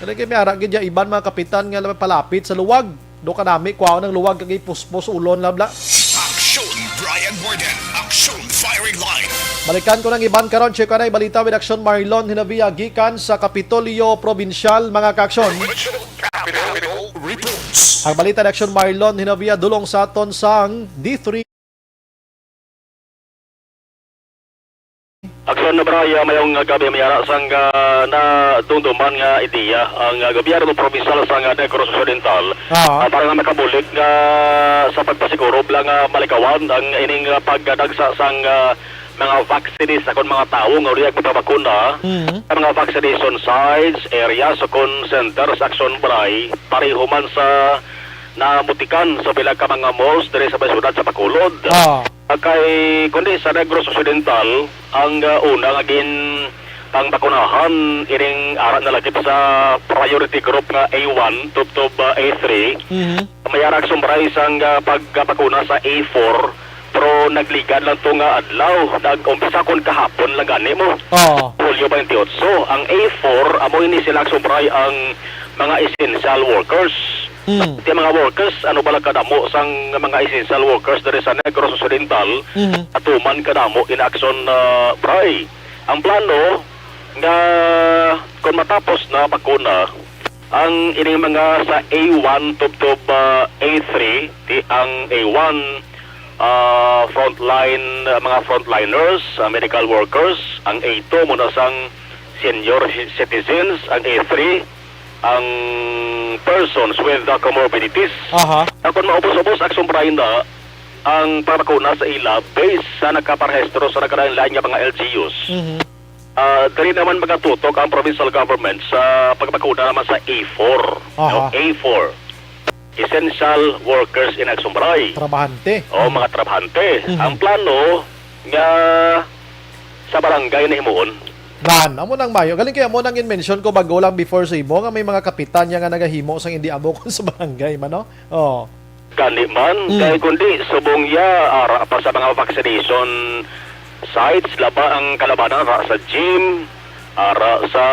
Kani kay may ara gid ya iban mga kapitan nga palapit sa luwag. Do kanami, kuhaon ang luwag kag ipuspos ulon, bla, bla. Action Brian Warden. Action firing line. Balikan ko nang iban karon, check ko na balita with Action Marlon Hinabia gikan sa Kapitolyo Probinsyal, mga kaaksyon. Capitol Reports. Ang balita ni Action Marlon Hinabia dulong sa aton sang D three. Aksyon na, Brian, mayong gabi, may ara sang, ah, nadumduman nga ideya ang, ah, gobyerno probinsal sang, ah, Negros Occidental, ah, para nga makabulig nga sa pagpasiguro bala nga malikawan ang ining, ah, pagdagsa sang, ah, mga vaccines akon mga tawo nga uliag magpabakuna sa mga vaccination sites, areas, o kon centers, Aksyon Bri, pareho man sa namutikan sa pila ka mga malls diri sa may syudad sa Bacolod. Ah. Kay kundi sa Negros Occidental, ang, ah, una nga gin pangbakunahan ining ara nalagip sa priority group nga A one tubtob, ah, A three. Mhm. May ara, Akson Bry, sang, ah, pagbakuna sa A four, pero nagligad lang to nga adlaw. Nag-umpisa kon kahapon lang gani mo. Oo. Hulyo twenty-eight. Ang A four, amo ini sila, Akson Bry, ang mga essential workers. Mm. Ti mga workers, ano bala kadamo sang mga essential workers diri sa Negros Occidental, Mhm. atuman kadamo in action, ah, Bry. Ang plano nga kung matapos na bakuna, ang ining mga sa A one tubtob, ah, A three, ti ang A one, ah, frontline, ah, mga frontliners, ah, medical workers, ang A two muna sang senior ci-, citizens, ang A three, ang persons with the comorbidities. Aha. Akon maubos-ubos, Akson Bry, na ang pagbakuna sa ila based sa nakaparehistro sa nagkalain-lain nga mga L G Us. Mhm. Ah, diri naman magatutok ang provincial government sa pagbakuna naman sa A four, Aha. no? A four. Essential workers in Akson Bry. Trabahante. O, Mm. mga trabahante. Mhm. Ang plano nga sa barangay na himuon. Nan, amo nang mayo. Galing kaya mo nang in-mention ko bago lang before sa imo nga may mga kapitan niya nga nagahimo sang indi amo kon sa barangay man, no? Oh. Gani man, Mm. kay kundi subong ya, ara pa sa mga vaccination sites, laba ang kalabanan, ara sa gym, ara sa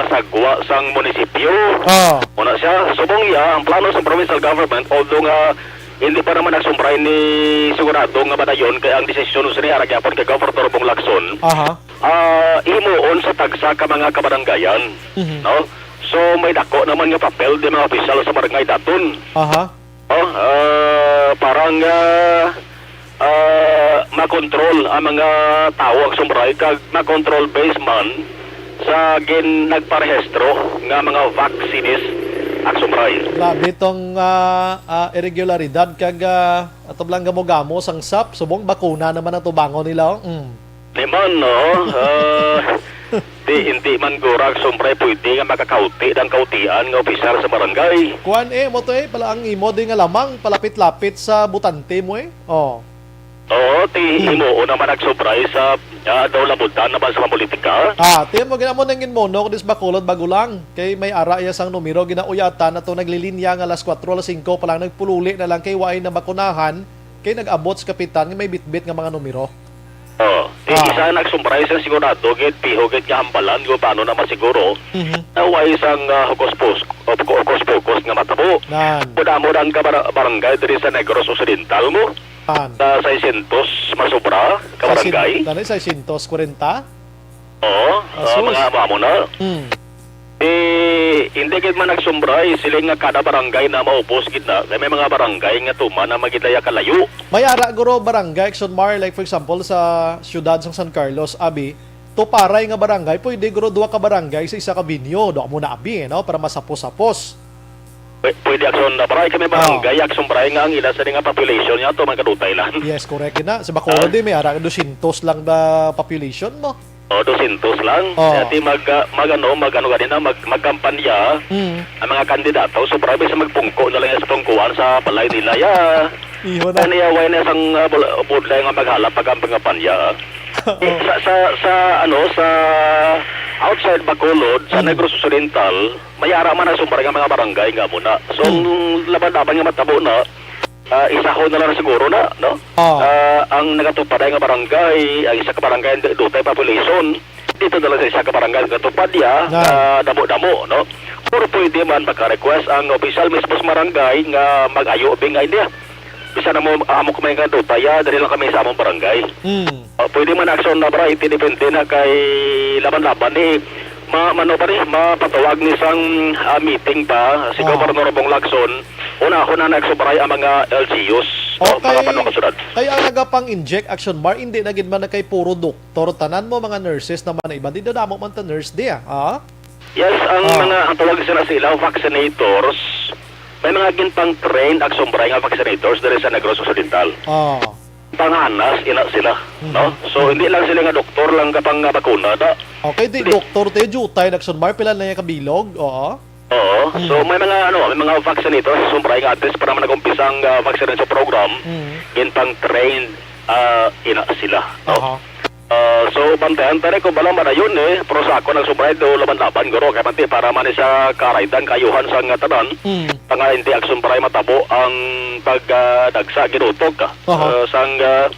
sagwa sang munisipyo. Oh. Una siya, subong ya, ang plano sa provincial government, although nga hindi pa naman nagsumbray ni sigurado nga madayon kay ang desisyon sini ara gyapon kay Governor Bong Lacson. Aha. Ah, himuon sa tagsa ka mga kabaranggayan, Mhm. no? So, may dako naman nga papel di mga opisyal sa barangay daton. Aha. Oh, ah, parang, ah, ah, makontrol ang mga tawo, Akson Bry, kag makontrol based man sa gin-, nagparehistro nga mga vaccines, Akson Bry. Grabe tong, ah, ah, irregularidad kag, ah, ato lang gamo-gamo sang sap, subong bakuna naman ang tubangon nila, oh. Mm. Di man, no? Ah, di, hindi man gura, Akson Bry, pwede nga makakauti ang kautian nga opisyal sa barangay. Kuan, eh, mo to, eh, pala ang imo di nga lamang, palapit-lapit sa butante mo, eh. Oh. Oo, ti Hmm. himuon naman, Akson Bry, sa, ah, daw labutan naman sa politika. Ah, ti mo, gina mo nang inmono, kudis Bacolod, bago lang. Kay may ara iya sang numero, ginauyatan na to, naglilinya nga alas kuwatro, alas singko pa lang, nagpululi na lang kay waay na bakunahan, kay nag-abot sa kapitan nga may bitbit nga mga numero. Oh, ti Ah. isa nagsumbray sa sigurado gid, piho gid nga hambalan kung paano na masiguro Mhm. na way isang, ah, hokus-pos-, hokus-pocus nga matabo. Nan. Kung amo ang kabara-, barangay diri sa Negros Occidental mo, Nan. sa seiscientos masobra ka Sa sin-, barangay. Dali, seiscientos kwarenta? Oo, ah, Asus. mga amo na. Hmm. Eh, hindi gid man nagsumbray, siling nga kada barangay na maupos gid na. Kay may mga barangay nga tuman na magidaya kalayo. May ara guro barangay, Akson Mar, like for example, sa siyudad sang San Carlos, abi, tuparay nga barangay, pwede guro duha ka barangay sa isa ka binyo. Do mo na abi, eh, no? Para masapos-sapos. Pwe-, pwede, Akson Bry, kay may Ah. barangay, Akson Bry, nga ang ila sa nga population niya, to, magkadutay lang. Yes, correct gid na. Sa Bacolod, Ah. eh, may ara dosyentos lang na population mo. O, dosyentos lang. Oh. Kaya ti mag, ah, mag, ano, mag, ano, ganina, mag, magkampanya Mm. ang mga kandidato. So, probably sa magpungko na lang yan sa pungkuan sa balay nila, ya. Iho na. Ano, ya, way na sang, ah, bul-, budlay nga maghalap pag ang pangampanya, ah. Oo. Eh, sa, sa, sa, ano, sa outside Bacolod, sa Mm. Negros Occidental, may ara man ang sumbray nga mga barangay nga muna. So, Mm. ang laban-laban nga matabo na, ah, isahon na lang siguro na, no? Ah. Ah, ang nagatupad ay nga barangay, ang isa ka barangay, ang dutay population, dito na lang sa isa ka barangay ang gatupad niya, Yan. ah, damo-damo, no? Pero pwede man maka-request ang opisyal mismo sa barangay nga mag-ayo, bing, idea. Bisan amo, amo kami nga dutay, ah, dali lang kami sa among barangay. Hmm. Ah, pwede man, Akson Bry, iti depende na kay laban-laban ni ma-, mano pa ni, mapatawag ni sang, ah, meeting pa si Ah. Governor Bong Lacson. Unahon na nagsubaray ang mga L G Us, no, Okay. mga panukasulad. Kaya ang nagapang-inject, Akson Bry, hindi na gid man na kay puro doktor. Tanan mo, mga nurses naman na iban. Di dadamo man ta nurse di, ah. Ah? Yes, ang Ah. mga, ang tawag sila sa ilaw, vaccinators. May mga ginpang-train, Akson Bry, nga vaccinators diri sa Negros Occidental. Ah. Panghanas, ina sila, Mhm. no? So, Mhm. hindi lang sila nga doktor lang kapang nga bakuna, da. Okay, di Hindi. doktor, te, jutay, Akson Bry, pila na yung kabilog? Oo. Oo. Mhm. So, may mga, ano, may mga vaccinators, Akson Bry, nga at least para man nag-umpisa ang, ah, vaccination program, Mhm. ginpang-train Ah, ina sila, no? Aha. Ah, so, bantayan ta rin kung bala madayon, eh, pero sa ako nagsumbray do laban-laban, guro, kay manti para man sa karaydan, kaayuhan sa nga tanan, Mm. Nga hindi agsumbray matabo ang pag, ah, dagsa ginutok, ah, Aha. ah, sang, ah,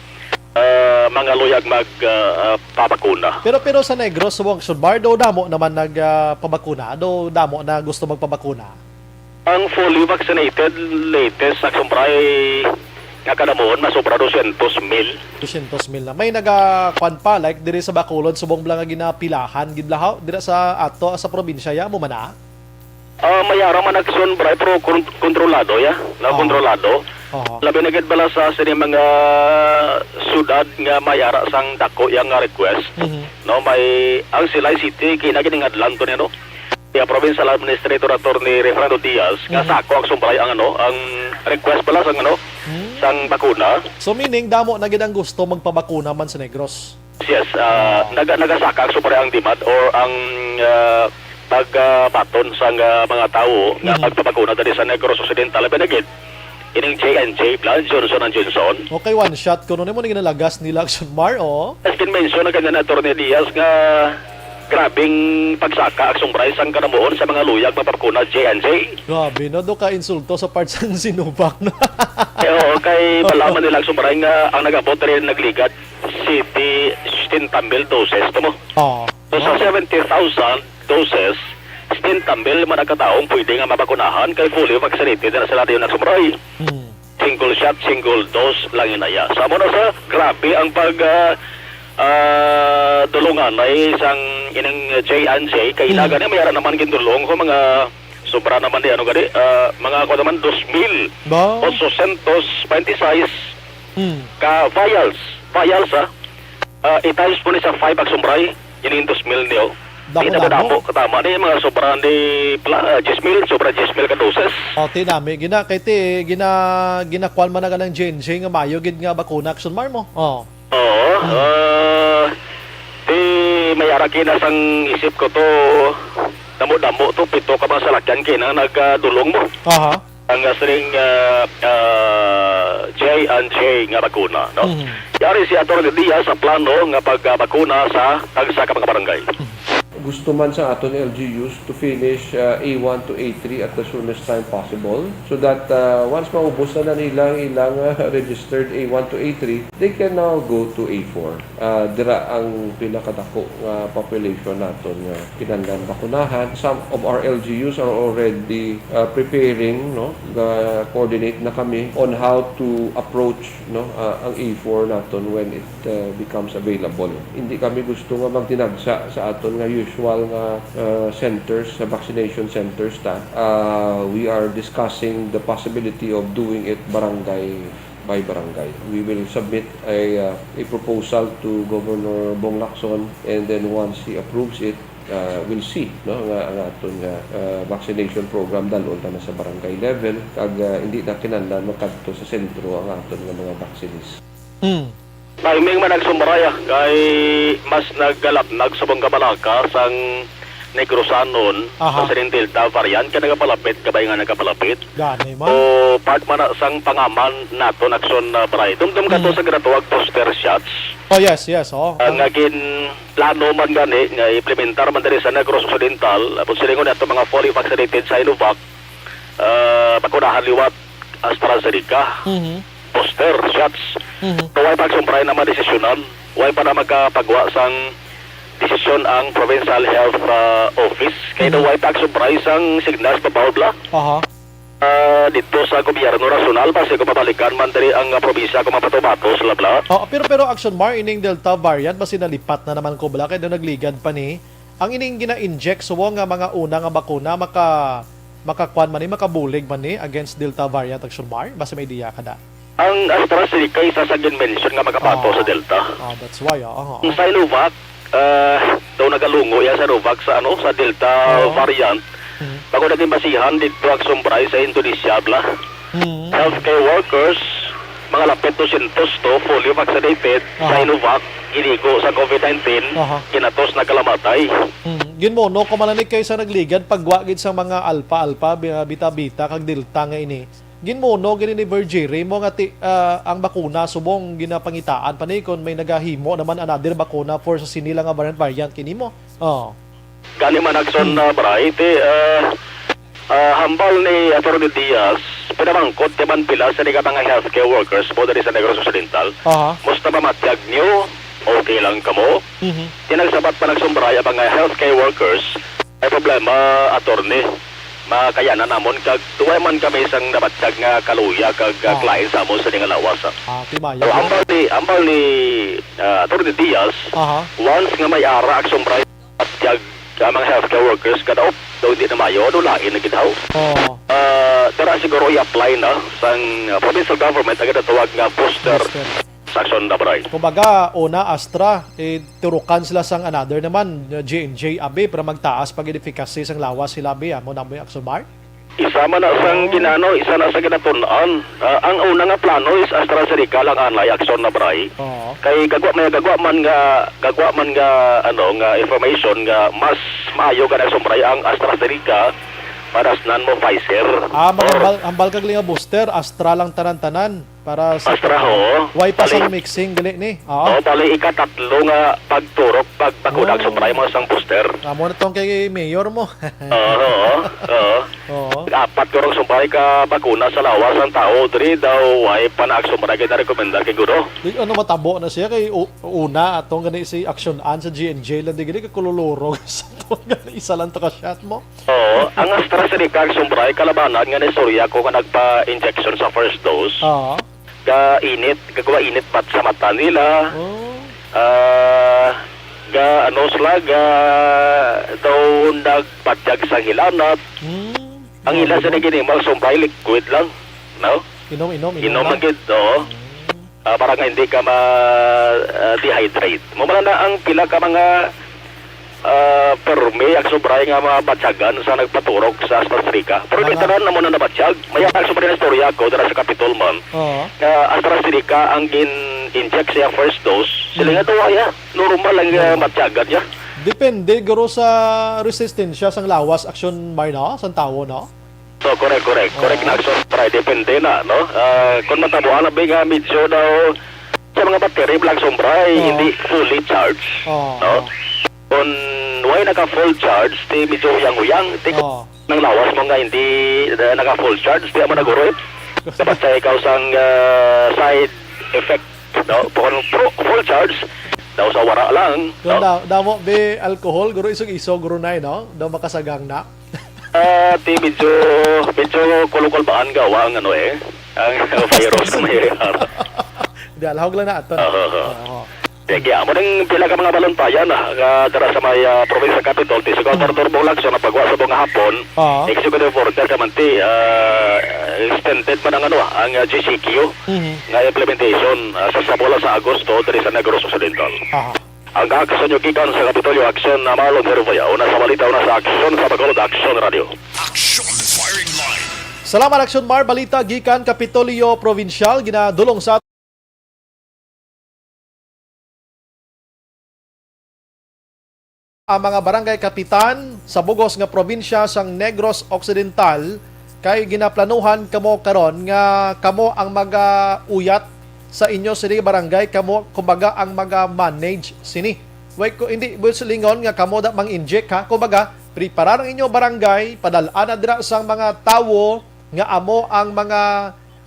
ah, mga luyag mag, ah, ah, pabakuna. Pero, pero sa Negros, subong, Sudmar, do damo naman nag, ah, pabakuna, do damo na gusto magpabakuna? Ang fully vaccinated, latest sa sumpray nga kanamuon, masobra dosyentos mil. Dosyentos mil na. May naga-, kwan pa, like, diri sa Bacolod, subong bala nga ginapilahan, gid bala, haw? Dira sa ato, sa probinsya, ya, mo man na? Ah, may ara man aksyon, bray, pero kon-, kontrolado, ya. Na Oo. kontrolado. Oo. Labi na gid bala sa sini mga syudad nga may ara sang dako yang nga request. Mhm. No, may, ang Silay City, kinaginingadlan to niya, no? Iya, Provincial Administrator Attorney Refrando Diaz, nga Mhm. sa ako ang sumbray ang, ano, ang request pala sang, ano, Hmm. sang bakuna. So, meaning, damo na gid ang gusto magpabakuna man sa Negros? Yes, ah, Ah. naga-, nagasaka ang sumbray ang demand or ang, ah, pag, ah, baton sang, ah, mga tawo nga Mhm. magpabakuna diri sa Negros Occidental, labi na gid ining J and J, bala, Johnson and Johnson. Okay, one shot kuno nimo ning nalagas nila, Action Mar, oh. As can mention na ganyan, Attorney Diaz, nga grabing pagsaka ang sumbray sang kanamuon sa mga luyag mapabakuna, J and J. Grabe, no? Do ka insulto sa part sang Sinovac, no? Eh, oo, kay malaman nila ang sumbray nga ang nag-abot rin nagligad, siyete, setenta mil doses, to mo. Oo. So, sa No? seventy thousand doses, setenta mil man ang kataong pwede nga mabakunahan kay fully vaccinated na sila dayon ang sumbray. Hmm. Single shot, single dose lang inaya. Sa amo na sa, grabe ang pag, ah, ah, dulunganay sang ining J and J. Kay ila Mm. gani, may ara naman gindulong ko, mga sobra naman di, ano gani, ah, mga ako naman, dos mil Ba? otsosyentos baynte sais Hmm. ka vials. Vials, ah. Ah, i-times mo ni sa five ang sumbray, ining dos mil niyo. Damo-damo. Di na ba damo? Katama ni mga sobra ni pla-, ah, diyes mil, sobra diyes mil ka doses. O, ti nami, gina-, kay ti, gina-, ginakuan man na ka ng J and J nga mayo gid nga bakuna, Action Mar mo. O. Oo, Hmm. ah, ti may ara kina sang isip ko to, damo-damo to, pito ka mga salakyan kina nagdulong mo. Aha. Ang, ah, sining, ah, ah, J and J nga bakuna, no? Mhm. Yari si Attorney Diaz sa plano nga pagbakuna sa tagsa ka mga barangay. Gusto man sa aton L G Us to finish, ah, A one to A three at the soonest time possible, so that, ah, once maubos na na nila ang ilang, ah, registered A one to A three, they can now go to A four. Ah, dira ang pinakadako nga population naton nga kinahanglan bakunahan. Some of our L G Us are already, ah, preparing, no? Ga-coordinate na kami on how to approach, no, ah, ang A four naton when it, ah, becomes available. Hindi kami gusto nga magtinagsa sa aton nga usual nga, ah, centers, sa vaccination centers ta. Ah, we are discussing the possibility of doing it barangay by barangay. We will submit a, uh, a proposal to Governor Bong Lacson, and then once he approves it, uh, we'll see, no, nga ang aton nga, uh, vaccination program dal-on na sa barangay level, kag, uh, hindi na kinahanglan makadto sa sentro ang aton nga mga vaccines. Hmm. Timing man ang sumraya, kay mas naggalapnag sa mga balaka sang Negrosanon Aha. sa sining Delta variant, kay nagapalapit, kabay nga nagapalapit. Gani man. O part man na sang pangaman naton aksyon na, Bray. Dumdum ka to Mm. sa ginatawag booster shots. Oh, yes, yes, oh. Ah, nga ginplano man gani nga implementar man diri sa Negros Occidental, apod silingon nato mga fully vaccinated Sinovac, ah, bakunahan liwat AstraZeneca. Mhm. Booster shots. Mhm. Kay way pa agsumpray na madesisyonan, way pa na magkapagwa sang desisyon ang Provincial Health, ah, Office. Kay Mhm. way pa agsumpray sang signals pa, Paul, bala. Aha. Ah, dito sa gobyerno nasyonal, basi kung mabalikan man diri ang, ah, probinsya, kung mapato-bato sila, bala. Oh, pero, pero Action Mar, ining Delta variant, basi nalipat na naman ko, bala, kay daw nagligad pa ni. Ang ining gina-inject, suwong nga mga una nga bakuna, maka-, makakuan man ni, makabulig man ni against Delta variant, Action Mar? Basi may idea ka da? Ang AstraZeneca, isa sa gin-mention nga makabato Oh. sa Delta. Oh, that's why, oh, oh, Ang oh. Sinovac, ah, daw nagalungo iya Sinovac sa, ano, sa Delta Oh. variant. Hmm. Bago naging basihan dito, Action Mar, sa Indonesia, bala. Hmm. Healthcare workers, mga lapit dosyentos to, fully vaccinated, Aha. Sinovac, ginigo sa COVID nineteen, Aha. kinatos nagkalamatay. Hmm. Ginmono ko man ni kay sa nagligad, pagwa gid sa mga Alpha, Alpha, bi-, Beta, Beta, kag Delta nga ini. Ginmuno gini ni Virgiri mo nga ti, ah, ang bakuna subong ginapangitaan pa ni kon may nagahimo naman another bakuna for sa sini lang nga variant, variant kini mo. Oh. Gani man, Action, Hmm. ah, Bray, ti, ah, ah, hambal ni Attorney Diaz, pinamangkot ti man pila sa mga healthcare workers mo diri sa Negros Occidental. Aha. Musta mamatiyag niyo? Okay lang kamo? Mhm. Ti nagsabat pa nagsumbray ang mga healthcare workers, may problema, attorney. Makayanan namon kag tuway man kami sang nabatyag nga kaluya kag, ah, Ah. client sa amon sa nga lawas, ah. Ah, ti mayo. So, ambal ni, ambal ni, ah, Attorney Diaz, Aha. once nga may ara ang sumbray, batyag, ah, mga healthcare workers, kada op, daw hindi na mayo, ano, lain na gid haw. Oo. Ah, dara siguro i-apply na sang, ah, provincial government ang ginatawag nga booster Booster. sa Action, Bray. Kumbaga, una, Astra, eh, turukan sila sang another naman, J and J, abi, para magtaas pag efficacy sang lawas sila, abi, amo na, abi, Action Mar? Isa man na sang Oh. ginano, isa na sa ginatun-an. Ah, ang una nga plano is AstraZeneca lang anay, Action, Bray. Oo. Kay gagwa, may gagwa man nga, gagwa man nga, ano, nga information nga mas maayo ka nagsumbray ang AstraZeneca para sa nan mo Pfizer. Ah, mga Or hambal, hambal kag linga booster, Astra lang tanan-tanan. Para sa Astra, oo. Why pa Bali. sang mixing, gali ni? Oo. Oo, bali, ikatatlo nga pagturok, pagbakuna, Oh. sumbray mo sang booster. Amo na tong kay mayor mo. Oo, oo, oo. Oo. Apat guro sumbray ka bakuna sa lawas ang tao, diri daw, why pa na sumbray kay na-recommendar kay guro? Di, ano, matabo na siya kay u-, una, atong gani si Action An sa G N J lang, di gani ka kululurog sa atong gani, isa lang to ka shot mo. Oo, ang AstraZeneca ang sumbray kalabanan nga naistorya ko nga nagpa-injection sa first dose. Oo. Ga init, gagawa init bat sa mata nila. Oh. Ah, ga ano sila, ga daw nagpatyag sa hilanat. Hmm. Ang ila sa Oo. naginimal, sumbray liquid lang, no? Inom, inom, inom Inom lang. lang gid, oo. Hmm. Ah, para nga hindi ka ma, ah, dehydrate. Mo man na ang pila ka mga, ah, permi ang sumbray nga mga batyagan sa nagpaturok sa AstraZeneca. Pero Mga di tanan na mo na nabatyag. May ang sumbray na istorya ko dira sa Capitol man. Oo. Nga AstraZeneca ang gin-inject siya first dose. Sila Hmm. nga duwa ya. Normal lang nga Normal. batyagan niya. Depende guro sa resistensya sang lawas, Action Mar, no? Sang tawo, no? So, correct, correct. Correct Oo. na, Action Bray. Depende na, no? Ah, kung matabuan na ba nga medyo daw sa mga battery, black sumbray, Oo. hindi fully charged, Oo. no? Kung why naka-full charge, di medyo huyang-huyang, di Oo. nang lawas mo nga hindi, eh, naka-full charge, di mo naguro, eh. Dapat sa ikaw sang, ah, side effect, no? Kung fu-, full charge, daw sa wara lang, Kung no? da-, damo, be, alcohol, guro, isog-isog, guro na, eh, no? Daw makasagang na. Ah, ti medyo, medyo kulukol ba ang gawa ang ano eh, ang virus may Di, alahog lang na aton. Oo, oo. Oo. Sige, amo ning pila ka mga baluntayan, ah, nga dara sa may, ah, provincial capital, ti sa Governor Mm. Bong Lacson, ang pagwa sa buong hapon, Oo. executive order ka man ti, ah, extended man ang ano, ah, ang, ah, G C Q Mhm. nga implementation, ah, sa sabola sa Agosto, diri sa Negros Occidental. Aha. Ang aksyon nyo gikan sa Kapitolyo Aksyon na Marlon Hervaya, una sa balita, una sa aksyon sa Bacolod Aksyon Radio. Action Firing Line. Salamat, Action Mar. Balita gikan Kapitolyo Provincial, ginadulong sa ang mga barangay kapitan sa bugos nga probinsya sang Negros Occidental, kay ginaplanuhan kamo karon nga kamo ang magauyat sa inyo sini barangay, kamo, kumbaga, ang maga-manage sini. Wait ko, hindi mo silingon nga kamo da mang-inject, ha. Kumbaga, preparar ang inyo barangay, padal-an na dira sang mga tawo nga amo ang mga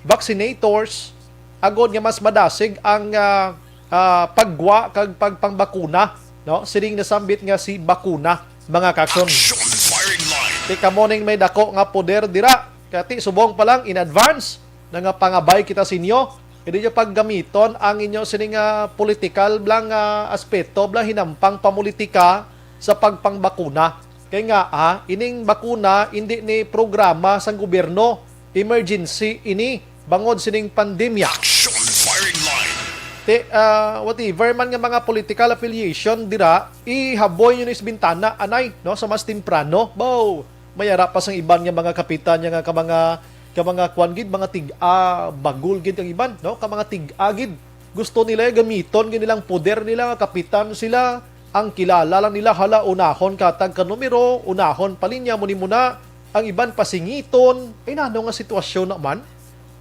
vaccinators, agod nga mas madasig ang, ah, ah, paggwa kag pagpangbakuna, no? Sining nasambit nga si bakuna, mga kakson. Action Firing Line. Ti kamo ning may dako nga poder dira. Kati subong pa lang in advance, nangapangabay kita sa inyo. Hindi nyo paggamiton ang inyo sini nga politikal blang, ah, aspeto, blang hinampang pamulitika sa pagpangbakuna. Kay nga, ah, ining bakuna hindi ni programa sang gobyerno, emergency ini bangod sining pandemya. Action Firing Line. Ti, ah, whatever man nga mga political affiliation dira, ihaboy nyo ni sa bintana, anay, no, sa mas temprano. Baw, may ara pa sang iban nga mga kapitan niya nga ka mga, ka mga kwan gid, mga tig-a, bagol gid ang iban, no? Ka mga tig-a gid. Gusto nila gamiton gid nilang poder nila nga kapitan sila. Ang kilala lang nila, hala, unahon katag ka numero, unahon pa linya, muni muna. Ang iban pasingiton. Ay, nano nga sitwasyon naman?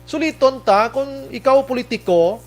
Suliton ta, kung ikaw politiko,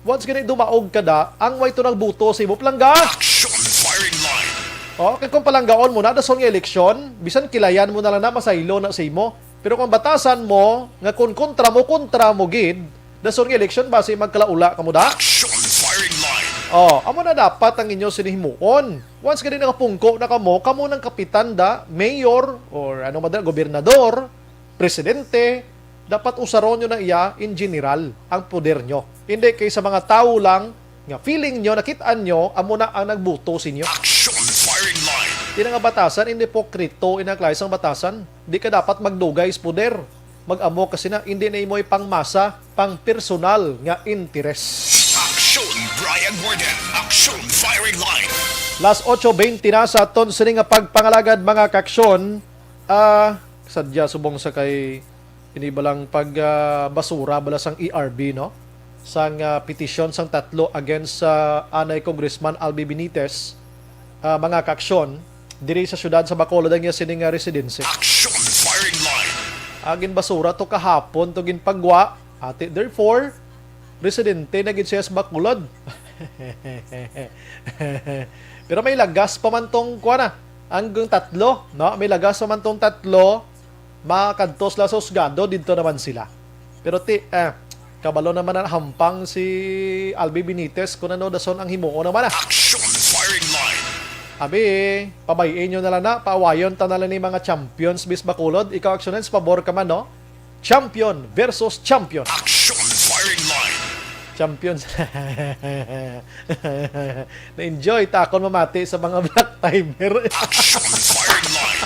once gani dumaog ka da, ang way to nagbuto sa imo, palangga. Action firing line. Oh, kay kung palanggaon mo na, dason nga eleksyon, bisan kilayan mo na lang na, masaylo na sa imo. Pero kung batasan mo, nga kung kontra mo, kontra mo gid, dason nga eleksyon, basi magkalaula ka mo da. Action firing line. Oh, amo na dapat ang inyo sinihimuon. Once gani nakapungko na kamo, kamo nang kapitan da, mayor, or ano man da, gobernador, presidente, dapat usaron nyo na iya in general ang poder nyo. Hindi kay sa mga tawo lang nga feeling nyo, nakit-an nyo, amo na ang nagbuto sa inyo. Action firing line. Di na nga batasan, hindi po krito, ina klase ang batasan. Di ka dapat magdugay sa poder. Mag-amo kasi na, hindi na imo ipangmasa pang personal nga interes. Action, Brian Warden. Action firing line. Las ocho veinte na sa aton sini nga pagpangalagad, mga kaksyon. Ah, sadya subong sa kay ini ba lang pag, ah, basura bala sang E R B, no? Sang, ah, petisyon sang tatlo against sa anay Congressman Albi Benitez, ah, mga kaaksyon, diri sa siyudad sa Bacolod ang iya sini nga residency. Action firing line. Agin basura to kahapon to ginpagwa, ati therefore, residente na gid siya sa Bacolod. Pero may lagas pa man tong kuan na, ang tatlo, no? May lagas pa man tong tatlo, makadto sila sa husgado, didto naman sila. Pero ti, eh, kabalo naman ang hampang si Albi Benitez kung ano dason ang himuon naman, ah. Action firing line. Abi, pabay-i nyo na lang na, paawayon ta na lang ni mga champions, Miss Bacolod. Ikaw, Action Hands, pabor ka man, no? Champion versus champion. Action firing line. Champions. Na-enjoy ta akon mamati sa mga black timer. Action firing line.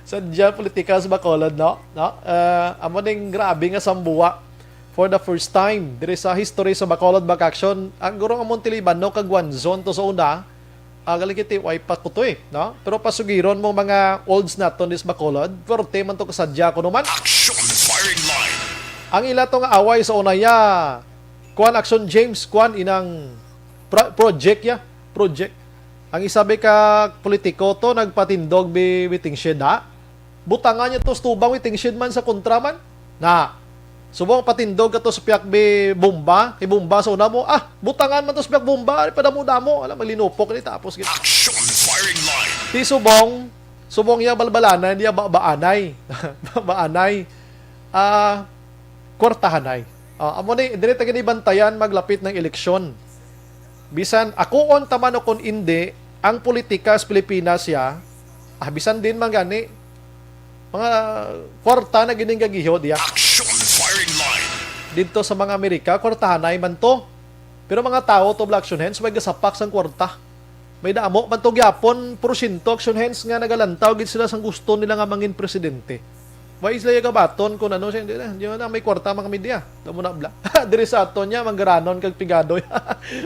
Sadya, politika sa Bacolod, no? No? Ah, amo ning grabe nga sambuwa for the first time diri sa history sa Bacolod, Bac Action. Ang guro nga Montiliban, no, kag Guanzon to sa una, ah, galing kiti, way pa kutoy, no? Pero pasugiron mo mga olds naton dis Bacolod, forte man to kasadya kuno man. Action firing line. Ang ila to nga away sa una ya, kuan, Action James, kuan, inang pro-, project ya, project. Ang isabi ka politiko to, nagpatindog bi waiting shed, ha? Butangan niya to sa tubang, waiting shed man sa kontra man. Na, subong patindog ka to sa piyak bi bomba, kay bomba sa una mo, ah, butangan man to sa piyak bomba, ari pa damo-damo, alam, maglinupok ni tapos gid. Action firing line. Ti subong, subong ya balbalanay, niya ba-, baanay. Baanay. Ah, kwartahanay. Ah, amo ni, diri ta gani bantayan maglapit ng eleksyon. Bisan akuon ta man o kon indi, ang politika sa Pilipinas ya, ah, bisan din man gani, mga kwarta na gining gagiho diya. Action firing line. Didto sa mga Amerika, kwartahanay man to. Pero mga tawo to, Black Action Hands, may gasapak sang kwarta. May damo man to gyapon, porsyento, Action Hands, nga nagalantaw gid sila sang gusto nila nga mangin presidente. Wa sila gabaton kung ano siya, hindi na, hindi na, may kwarta man kami diya. Damo na bla. Diri sa aton niya, manggaranon kag pigado.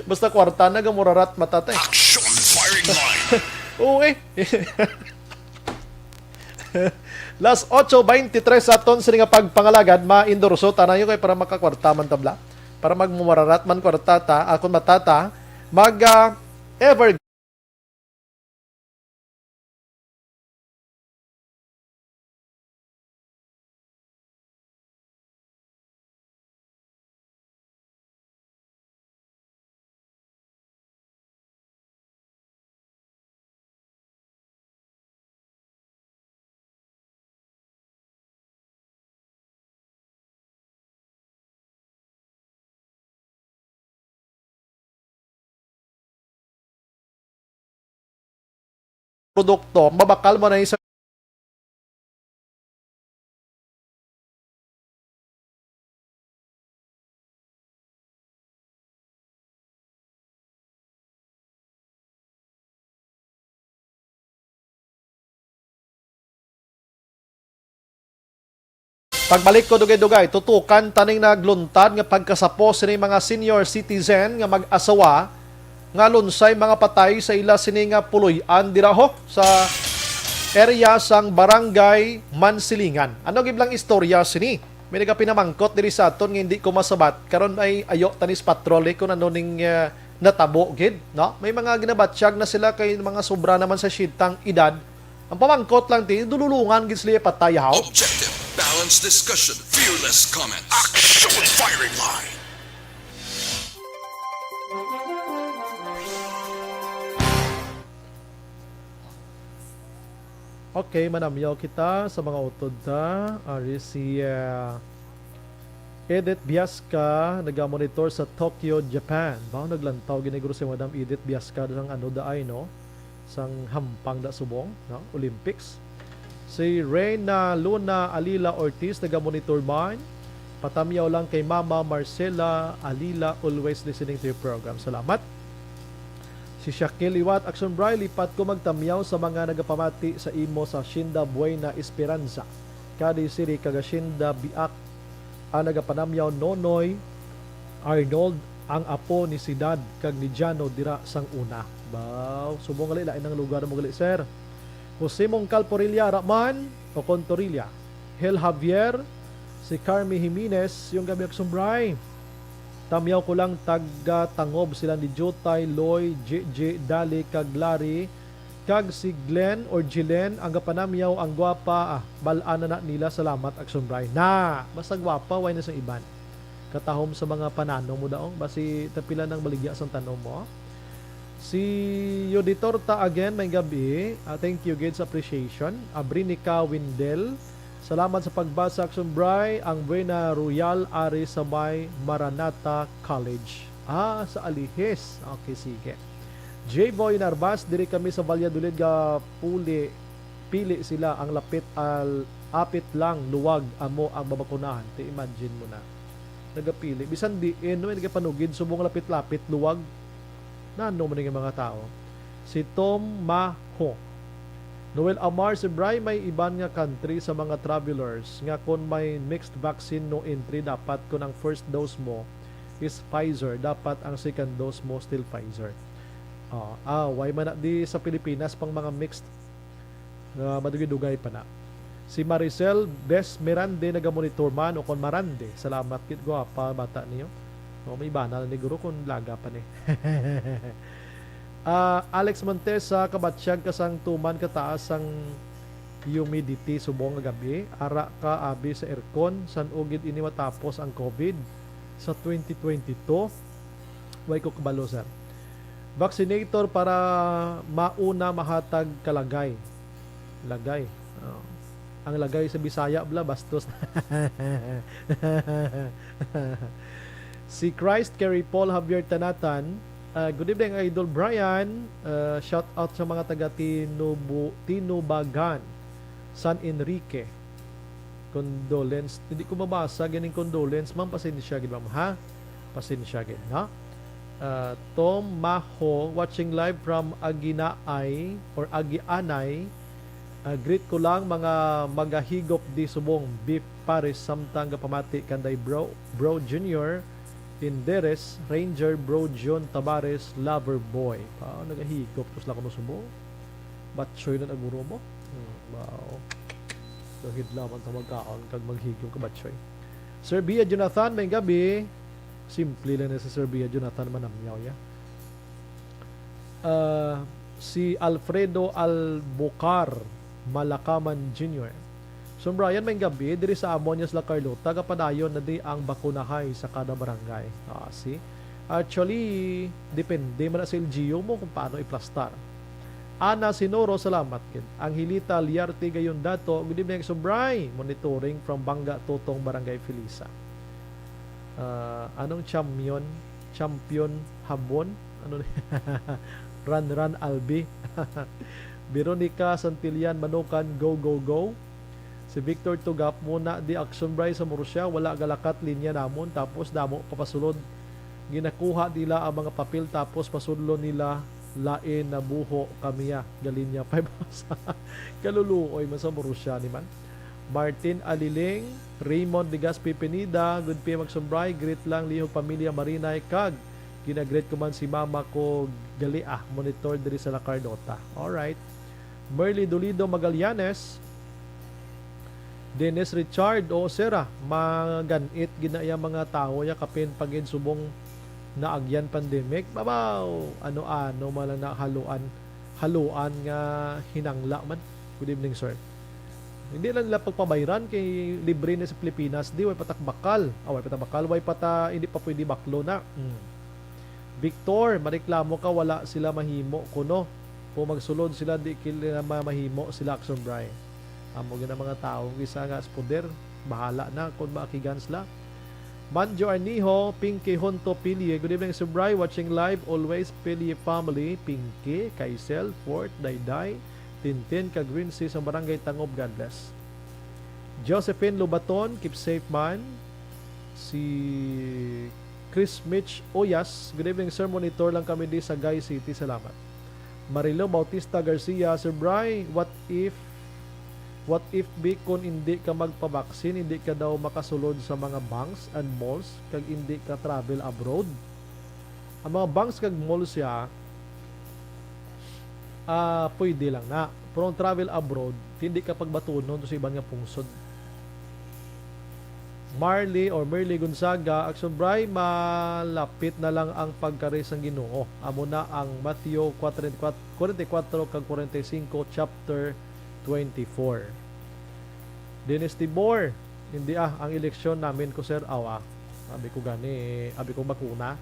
Basta kwarta na, gamurarat mata ta, eh. Action firing line. Oo, eh. Las ocho veintitrés sa aton sini nga pagpangalagad, ma-endorso tanan yun kay para makakwarta man tabla. Para magmumararat man kwarta ta, akon matata, mag, ah, ever produkto, mabakal mo na yung sa Pagbalik ko, dugay-dugay, tutukan taning nagluntad nga pagkasapo sini mga senior citizen nga mag-asawa nga lunsay mga patay sa ila sini nga puloy-an dira ho sa area sang Barangay Mansilingan. Ano gid lang istorya sini? May nagapinamangkot diri sa aton nga hindi ko masabat. Karon ay ayo tanis patrol, eh, kung ano ning, eh, natabo gid, no? May mga ginabatyag na sila kay mga sobra naman sa siyentang edad. Ang pamangkot lang ti, dululungan gid sila patay, haw? Objective. Discussion, fearless comments. Action firing line. Okay, manamyaw kita sa mga utod ta. Ari si ah, Edith Biasca, nagamonitor sa Tokyo, Japan. Ba, naglantaw gini guro si Madam Edith Biasca sang ano daay, no? Sang hampang da subong, no? Olympics. Si Reyna Luna Alila Ortiz, nagamonitor man. Patamyaw lang kay Mama Marcela Alila, always listening to your program. Salamat. Si Shaquille Liwat, Action Bri, lipat ko magtamyaw sa mga nagapamati sa imo sa Hacienda Buena Esperanza, Cadiz City, kag Hacienda Biak, ang nagapanamyaw Nonoy Arnold, ang apo ni Sidad kag ni Jano dira sang una. Baw, subong gali, lain ang lugar mo gali, sir. Jose Mongcal Porilla Raman, o Contorilla. Hel Javier, si Carmi Jimenez, yung gabi, Action Bri. Tamyaw ko lang, taga Tangob sila ni Jutay, Loy, J J, Dali, kag Larry, kag si Glenn or Jilen, ang gapanamyaw, ang gwapa, ah, bal-an na, na nila, salamat, Action Bri. Na, basta gwapa, way na sa iban. Katahom sa mga pananom mo daong, basi tapila nang baligya sang tanom mo. Si Yoditorta again, may gabi. Ah, thank you, gid, sa appreciation. Abrinica Windel, salamat sa pagbasa, Action Bri. Ang Buena Royal ari sa may Maranatha College. Ah, sa Alihis. Okay, sige. J Boy Narbas, diri kami sa Valladolid nga puli, pili sila ang lapit al apit lang luwag amo ang mabakunahan. Ti imagine mo na. Nagapili. Bisan diin, no, may nagapanugid, subong lapit-lapit luwag. Nano man nga mga tao? Si Tom Maho. Noel Amar, si Bri, may iban nga country sa mga travelers nga kon may mixed vaccine, no entry dapat, kon ang first dose mo is Pfizer, dapat ang second dose mo still Pfizer. Oh, ah, why man na di sa Pilipinas pang mga mixed, ah, madugay-dugay pa na. Si Maricel Des Mirande nagamonitor man, o kon Marande. Salamat, kit gwapa bata niyo. Oh, may bana ni guro kung laga pa ni. Ah, Alex Montesa, kabatyag ka sang tuman kataas sang humidity subong nga gabi. Ara ka abi sa aircon, san-o gid ini matapos ang COVID sa twenty twenty-two? Way ko kabalo, sir. Vaccinator para mauna mahatag kalagay. Lagay. Oh. Ang lagay sa Bisaya, bla, bastos. Si Christ Carey Paul Javier Tanatan, ah, good evening, Idol Brian. Ah, shout out sa mga taga Tinubu-, Tinubagan, San Enrique. Condolence. Hindi ko mabasa ganing condolence, ma'am. Pasensya gid, ma'am, ha? Pasensya gid, ha? Ah, Tom Maho, watching live from Aginaay or Agianay. Ah, greet ko lang mga magahigop di subong, Beef Paris, samtang gapamati kanday bro, bro Junior Inderes, Ranger, bro John Tabares, lover boy. Ah, nagahigop to sila kuno subong. Batchoy na naguro mo. Hmm, wow. Gahid lamang ka magkaon kag maghigop ka, batchoy. Sir Bia Jonathan, may gabi. Simple lang na si Sir Bia Jonathan, manamyaw ya. Ah, si Alfredo Albucar Malakaman Junior. Sir Brian, may gabi, diri sa amon niya sila Carlota, kapadayon na di ang bakunahay sa kada barangay. Ah, see? Actually, depende man na sa L G U mo kung paano iplastar. Ana Sinoro, salamat gid. Angelita Liarte gayon dato, good evening, Sir Bri. Monitoring from Bangga Totong, Barangay Felisa. Ah, anong champion? Champion Habon? Ano ni? Ran Ran Albi. Veronica Santillan Manukan, go, go, go. Si Victor Tugap, muna di Action Bri sa Murcia, wala galakat linya namon, tapos damo papasulod. Ginakuha nila ang mga papel, tapos pasudlo nila lain na buho kami ya, galinya five house. Kaluluoy man sa Murcia ni man. Martin Aliling, Raymond Digaspi Pineda, good P M Action Bri, greet lang lihog pamilya Marinay kag ginagreet ko man si mama ko gali, ah, monitor diri sa La Carlota. Alright. Merly Dolido Magallanes, Dennis Richard, oo, sir, ah, maganit gid na iya mga tawo ya kapin pa gid subong naagyan pandemic. Babaw, ano-ano man lang nahaluan, haluan nga hinangla man. Good evening, sir. Hindi lang nila pagpabayran kay libre na sa Pilipinas. Di, way patak bakal. Ah, way patak bakal. Way pata, hindi pa pwede baklo na. Mm. Victor, mareklamo ka, wala sila mahimo kuno. Kung magsulod sila, di kila ma-, mahimo sila, Action Bry. Amo gyud ang mga tawo, isa nga sa poder, bahala na kung makigan sila. Manjo Arnijo, Pinky Honto Pilie. Good evening, Sir Bry. Watching live, always Pilie family. Pinky, Kaisel, Fort, Dayday, Tintin, kag Rincy sa Barangay Tangob. God bless. Josephine Lubaton, keep safe man. Si Chris Mitch Oyas, good evening, sir. Monitor lang kami di sa Sagay City. Salamat. Marilo Bautista Garcia, Sir Bry, what if, what if, Bi, kung hindi ka magpabaksin, hindi ka daw makasulod sa mga banks and malls, kag hindi ka travel abroad? Ang mga banks kag malls siya, ah, pwede lang na. Pero ang travel abroad, hindi ka pagbatunon sa iban nga pungsod. Marley or Merly Gonzaga, Action Bry, malapit na lang ang pagkari sang Ginoo. Amo na ang Matthew forty-four, forty-four kag forty-five, chapter twenty-four. Dennis Tibor, hindi ah, ang eleksyon namin ko, sir, aw ah. Abi ko gani, abi ko bakuna.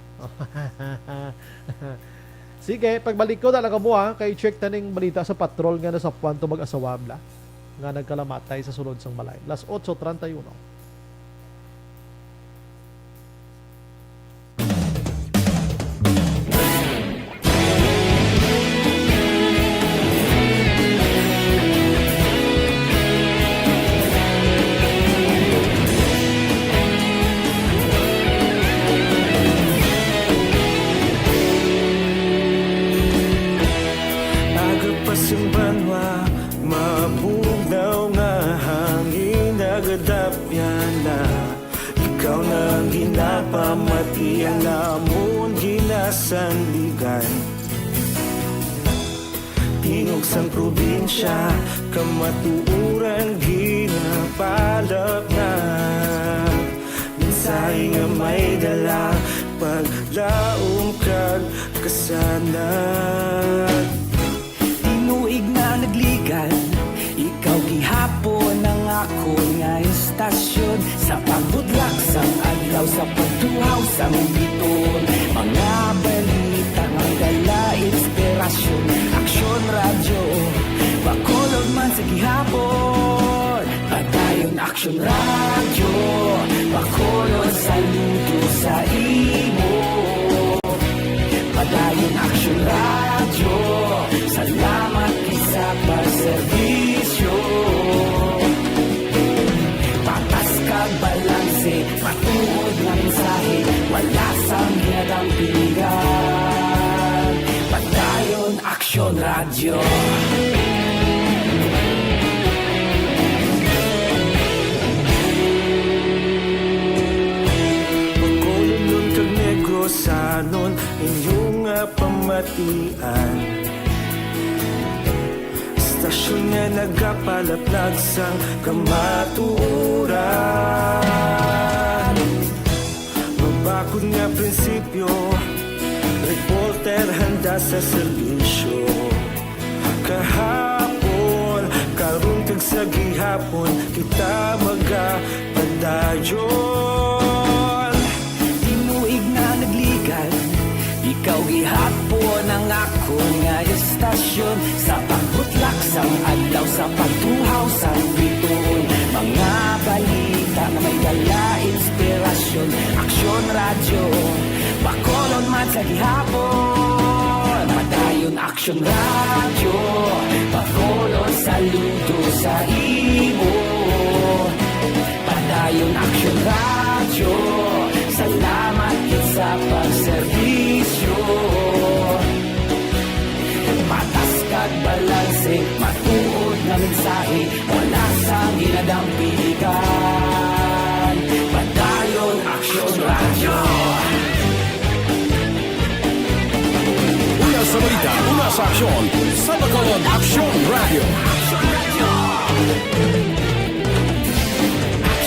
Sige, pagbalik ko na lang mo ha, kay check taning balita sa patrol nga nasapuan to mag-asawa bla, nga nagkalamatay sa sulod sang balay. Las otso treinta y uno. Aga pa sing banwa, mabugnaw nga hangin, nagadapyan na. Ikaw na ang ginapamati, ang amon ginasandigan. Tingog sang probinsya, kamatuoran ginapalapngan. Mensahe nga may dala, paglaom kag kasanag. Tinuig na nagligan, ikaw gihapon ang akon nga istasyon. Sa pagbudlak sang adlaw, sa pagtuhaw sang biton, mga balita nga dala inspirasyon. Aksyon Radyo, Bacolod man sa gihapon. Padayon Aksyon Radyo, Bacolod, saludo sa imo. Padayon Aksyon Radyo, salamat gid sa pagserbisyo. Patas kag balanse, matuod nga mensahe, wala sang ginadampigan. Padayon Aksyon Radyo. Bacolodnon kag Negrosanon, inyo nga pamatian. Istasyon nga nagapalaplag sang kamatuoran. Mabakod nga prinsipyo, reporter handa sa serbisyo. Kahapon, karon kag sa gihapon, kita magapadayon. Tinuig na nagligan, ikaw gihapon ang akon nga istasyon. Sa pagbutlak sang adlaw, sa pagtuhaw sang bituon, mga balita nga may dala inspirasyon. Aksyon Radyo, Bacolod man sa gihapon. Padayon Aksyon Radyo, Bacolod, saludo sa imo. Padayon Aksyon Radyo, salamat gid sa pagserbisyo. Patas kag balanse, matuod nga mensahe, wala sang ginadampigan. Padayon Aksyon Radyo. Una sa balita, una sa aksyon, sa Bacolod Aksyon Radyo.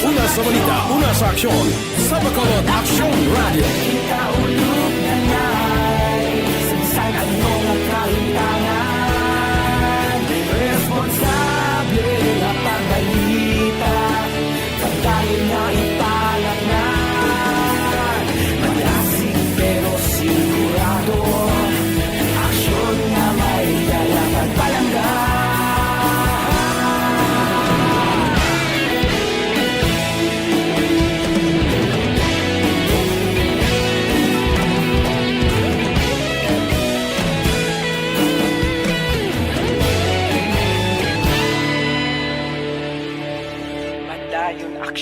Una sa balita, una sa aksyon, sa Bacolod Aksyon Radyo. Kita ulog na nay, sa bisan ano nga kahintangan, responsable nga pagbalik.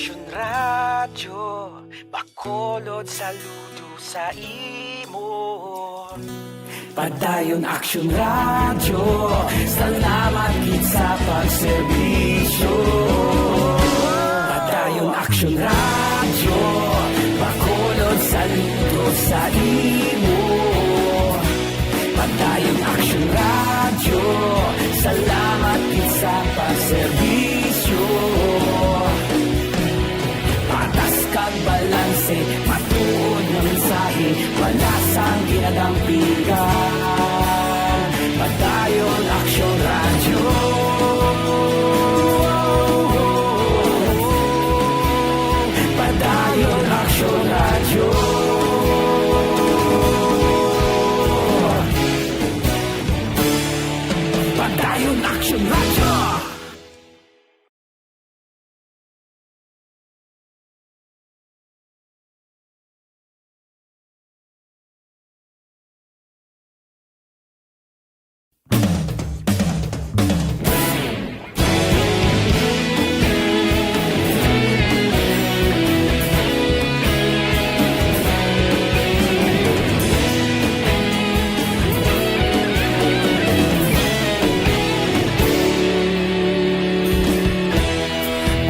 Aksyon Radyo, Bacolod, saludo sa imo. Padayon Aksyon Radyo, salamat gid sa pagserbisyo. Padayon Aksyon Radyo, Bacolod, saludo sa imo. Padayon Aksyon Radyo, salamat gid sa pagserbisyo. Patas kag balanse, matuod nga mensahe, wala sang ginadampigan. Padayon Aksyon Radyo. Padayon Aksyon Radyo. Padayon Aksyon Radyo.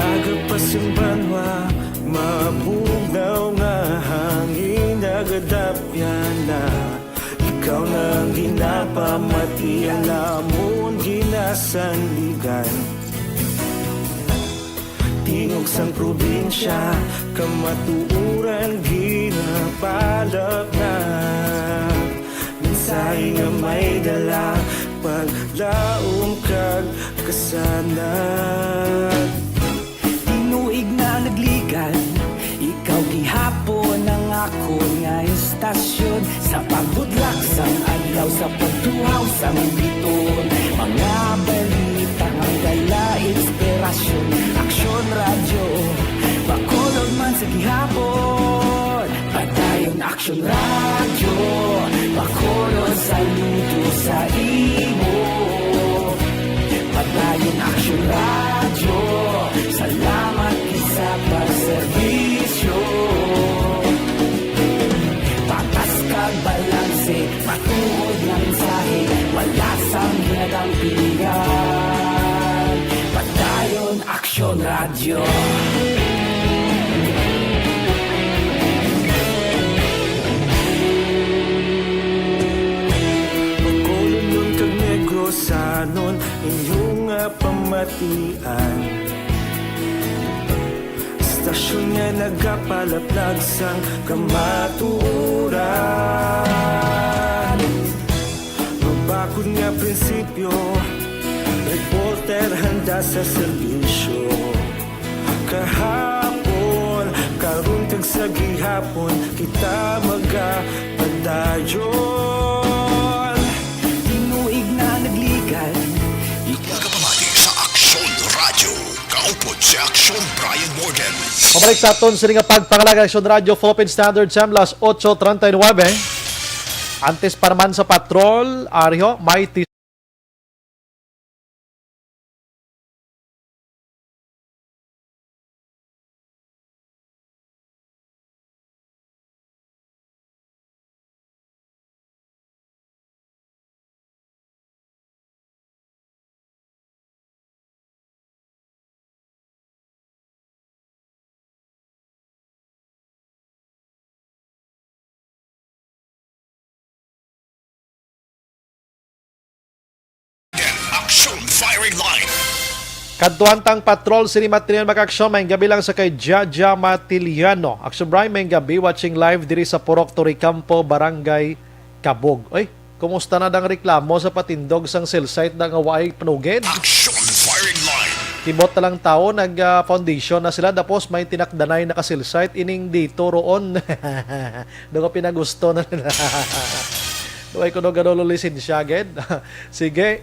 Aga pa sing banwa, mabugnaw nga hangin nagadapyan na. Ikaw na ang ginapamati, ang amon ginasandigan. Tingog sang probinsya, kamatuoran ginapalap na. Mensahe nga may dala, paglaom kag kasanag. Tinuig na nagligad, ikaw gihapon ang akon nga istasyon. Sa pagbudlak sang adlaw, sa pagtuhaw sang biton, mga balita nga dala inspirasyon. Aksyon Radyo, Bacolod man sa gihapon. Padayon Aksyon Radyo, Bacolod, saludo sa imo. Padayon Aksyon Radyo, salamat gid sa pagserbisyo. Patas kag balanse, matuod nga mensahe, wala sang ginadampigan. Padayon Aksyon Radyo. Bacolodnon kag Negrosanon, inyo nga pamatian. Istasyon nga nagapalaplag sang kamatuoran. Mabakod nga prinsipyo, reporter handa sa serbisyo. Kahapon, karon kag sa gihapon, kita magapadayon. Tinuig na nagligad. Magapamati sa Aksyon Radyo. Kaupod si Aksyon Brian Morgan. Pabalik sa aton sini nga pagpangalagad, Aksyon Radyo, Philippine Standard Time, las ocho treinta y nueve. Antes pa naman sa patrol, ariho, may Action Firing Line. Kadtuan tang patrol sini Matiliano, mga aksyon, may gabi lang sa kay Jaja Matiliano. Aksyon Brian, may gabi, watching live diri sa Purok Toricampo, Barangay Cabug. Oy, kumusta na dang reklamo sa patindog sang cell site na nga waay panugid? Action Firing Line. Kibot na lang tawo, nag, ah, foundation na sila, tapos may tinakdanay naka cell site, ining dito roon. Doon ko pinagusto na nila. Doon ko no ganun lisensya, gid. Sige.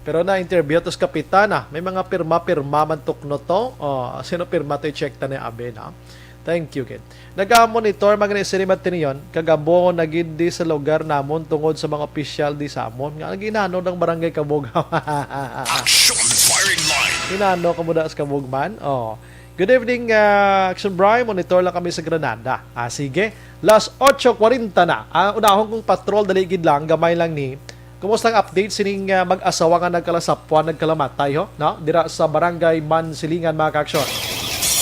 Pero na-interview to sa kapitan, ah. May mga pirma-pirma man tukno to. Oh, sino pirma to, i-check ta ni Abe, na? Thank you, gid. Naga-monitor man gani si Rimat Tinion, kag amo na gid di sa lugar namon tungod sa mga opisyal di sa amon. Nga, ginano ng barangay Kabog? Action Firing Line. Ginano ka mo da sa Kabog man? Oh. Good evening, ah, Action Bri. Monitor lang kami sa Granada. Ah, sige. Las ocho cuarenta na. Ah, unahon kong patrol, dali gid lang, gamay lang ni. Kumusta ang update sining, ah, mag-asawa nga nagkalasapwan, nagkalamatay, ho? No? Dira sa Barangay Mansilingan, mga ka-action.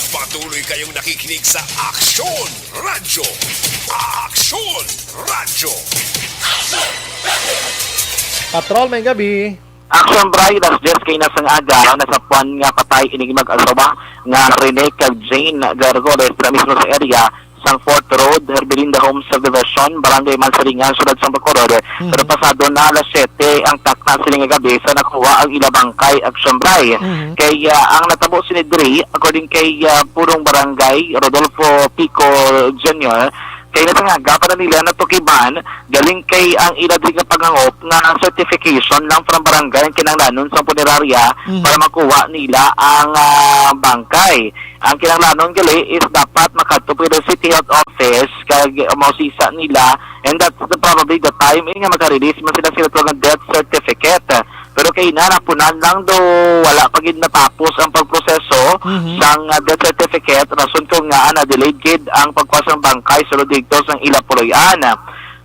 Patuloy kayong nakikinig sa Action Radyo. Action Radyo. Patrol, may gabi. Action Bri, alas diyes kay na sang aga, nasapwan nga patay ining mag-asawa nga Rene kag Jane Gargoles, dira mismo sa area sang Fort Road, Hermelinda Homes Subdivision, Barangay Mansilingan, Siyudad sang Bacolod. Mhm. Pero pasado na alas siyete ang takna sini nga gabi sa nakuha ang ila bangkay, Action Bri. Mhm. Kay, ah, ang natabo sini diri, according kay, ah, Purong Barangay Rodolfo Pico Junior, kay nasangagapa na nila natukiban galing kay ang ila diri nga paghangop nga certification lang from barangay ang kinahanglanon sa punerarya Mhm. para makuha nila ang, ah, bangkay. Ang kinahanglanon gali is dapat makadto pa sa City Health Office kag mausisa nila, and that's the, probably the time, eh, nga maka-release man sila sila tawag nga death certificate. Pero kay na, napunan lang do, wala pa gid natapos ang pagproseso Mhm. sang, ah, death certificate, rason kung ngaa na-delayed gid ang pagkuha sang bangkay sulod didto sang ila puloy-an.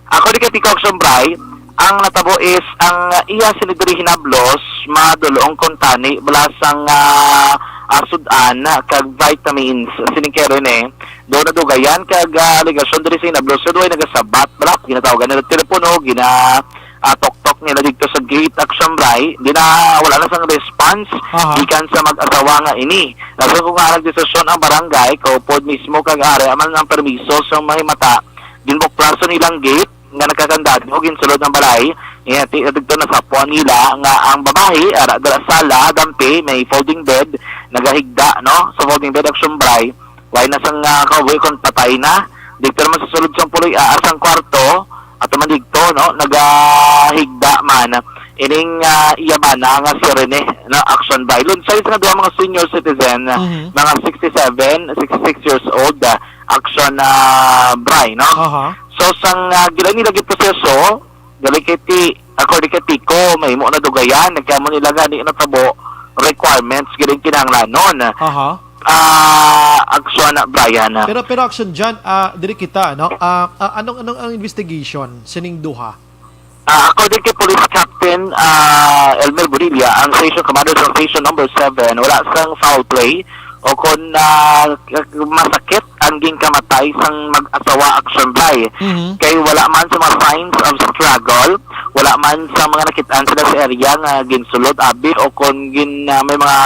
Ako di kay Tiko Action Bri, ang natabo is ang, ah, iya sini diri hinablos, madulong kuntani, bala sang, ah, ah, sud-an kag vitamins, sining kay Rene. Do nadugayan kag, ah, alegasyon diri sa hinablos, so, duway nagasabat, bala, ginatawagan nila telepono, gina, ah, toktok nila didto sa gate, Action Bri, di na, wala na sang response Aha. gikan sa mag-asawa nga ini. Rason kung ngaa nagdesisyon ang barangay, kaupod mismo kag ari man ang permiso sa mahimata, ginbuklason nilang gate nga nagkakandado, ginsulod ang balay. Iya, ti-, didto nasapwan nila nga ang babayi, ara, dala sala, dampi, may folding bed, nagahigda, no? Sa folding bed, Action Bri. Wala na sang, ah, kabuhi kung patay na. Didto naman sa sulod sang puloy, ah, sang kwarto, ato man didto, no? Nagahigda man. Ining, ah, iya bana nga si Rene, no? Action Bri. Lunsay sa duha mga senior citizen, Mhm. mga sixty-seven, sixty-six years old, ah, Action, ah, Bri, no? Aha. So, sang, ah, gila nila giproseso, gali kay ti, according kay Tiko, mahimo na dugayan, nagkamo nila gani natabo requirements, gani kinahanglanon. Aha. Ah, Action, Brian. Pero, pero Action John, ah, diri kita, no? Ah, ah, anong, anong ang investigation sining duha? Ah, according kay Police Captain, ah, Elmer Bonilla, ang station commander sa station number seven, wala sang foul play o kon, ah, masakit ang ginkamatay sang mag-asawa, Action Bri. Mhm. Kay wala man sa mga signs of struggle, wala man sa mga nakit-an sila sa area nga ginsulod abi o kon gin-, ah, may mga,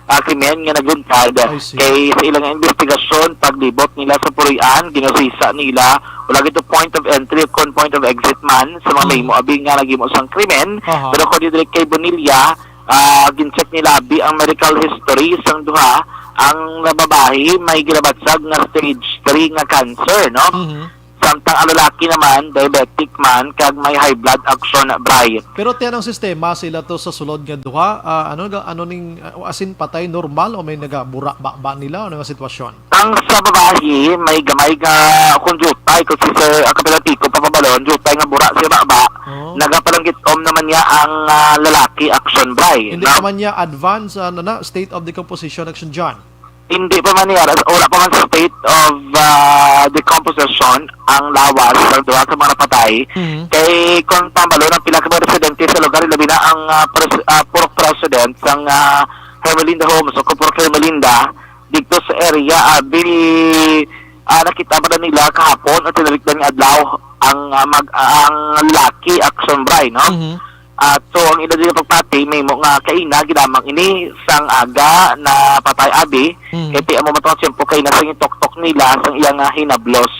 ah, krimen nga nagluntad. I see. Kay sa ilang investigasyon, paglibot nila sa puloy-an, ginusisa nila, wala gid to point of entry o kon point of exit man sa mga Hmm. nahimo abi nga naghimo sang krimen. Aha. Pero according diri kay Bonilla, ah, gin-check nila abi ang medical history sang duha. Ang babayi may ginabatyag nga stage three nga cancer, no? Mhm. Samtang ang lalaki naman, diabetic man, kag may high blood, Action Bri. Pero ti, anong sistema sila to sa sulod nga duha? Ah, ano ga-, ano ning, ah, as in, patay normal o may nagabura ba, ba nila? Ano nga sitwasyon? Ang sa babayi, may gamay nga, kung jutay, kung si Sir, ah, Kapitan Tiko papabalon, jutay nga bura siya baba, Oh. nagapalanggit-om naman niya ang, ah, lalaki, Action Bri, Hindi no? pa man niya advance, ah, na, na, state of decomposition, Action John. Hindi pa man niya, wala pa man sa state of, ah, decomposition ang lawas sa duha ka mga napatay. Mhm. Kay kung pambalo ng pila ka mga residente sa lugar, labi na ang, ah, pres-, ah, purok president sang, ah, Hermelinda Homes o Purok Hermelinda, dito sa area, abi, ah, nakita pa na nila kahapon o tinalikdan nga adlaw ang, ah, mag-, ang laki, Action Bri, no? Mhm. At so, ang ila din pagpati, may mo nga kaina, ginamang ini sang aga na patay abi, Mm. kay ti amo man tong tiyempo kay nasa yung toktok nila sang iya nga hinablos.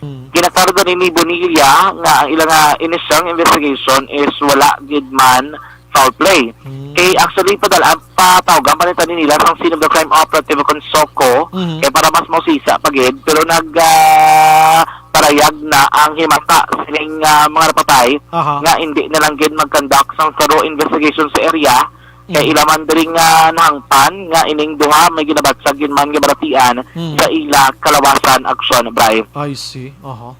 Mm. Ginaklaro gani ni Bonilla nga ang ila nga initial investigation is wala gid man foul play. Mm. Kay actually, padala, patawgan pa nila sang scene of the crime operative o kon SOCO, Mm. kay para mas mausisa pa gid, pero nag, ah, parayag na ang himata sining, ah, mga napatay Aha. nga hindi na lang gid mag-conduct sang thorough investigation sa area, kay Mm. ila man diri nga nahangpan nga ining duha may ginabatyag gid man nga balatian Mm. sa ila kalawasan, Action Bri. I see. Aha.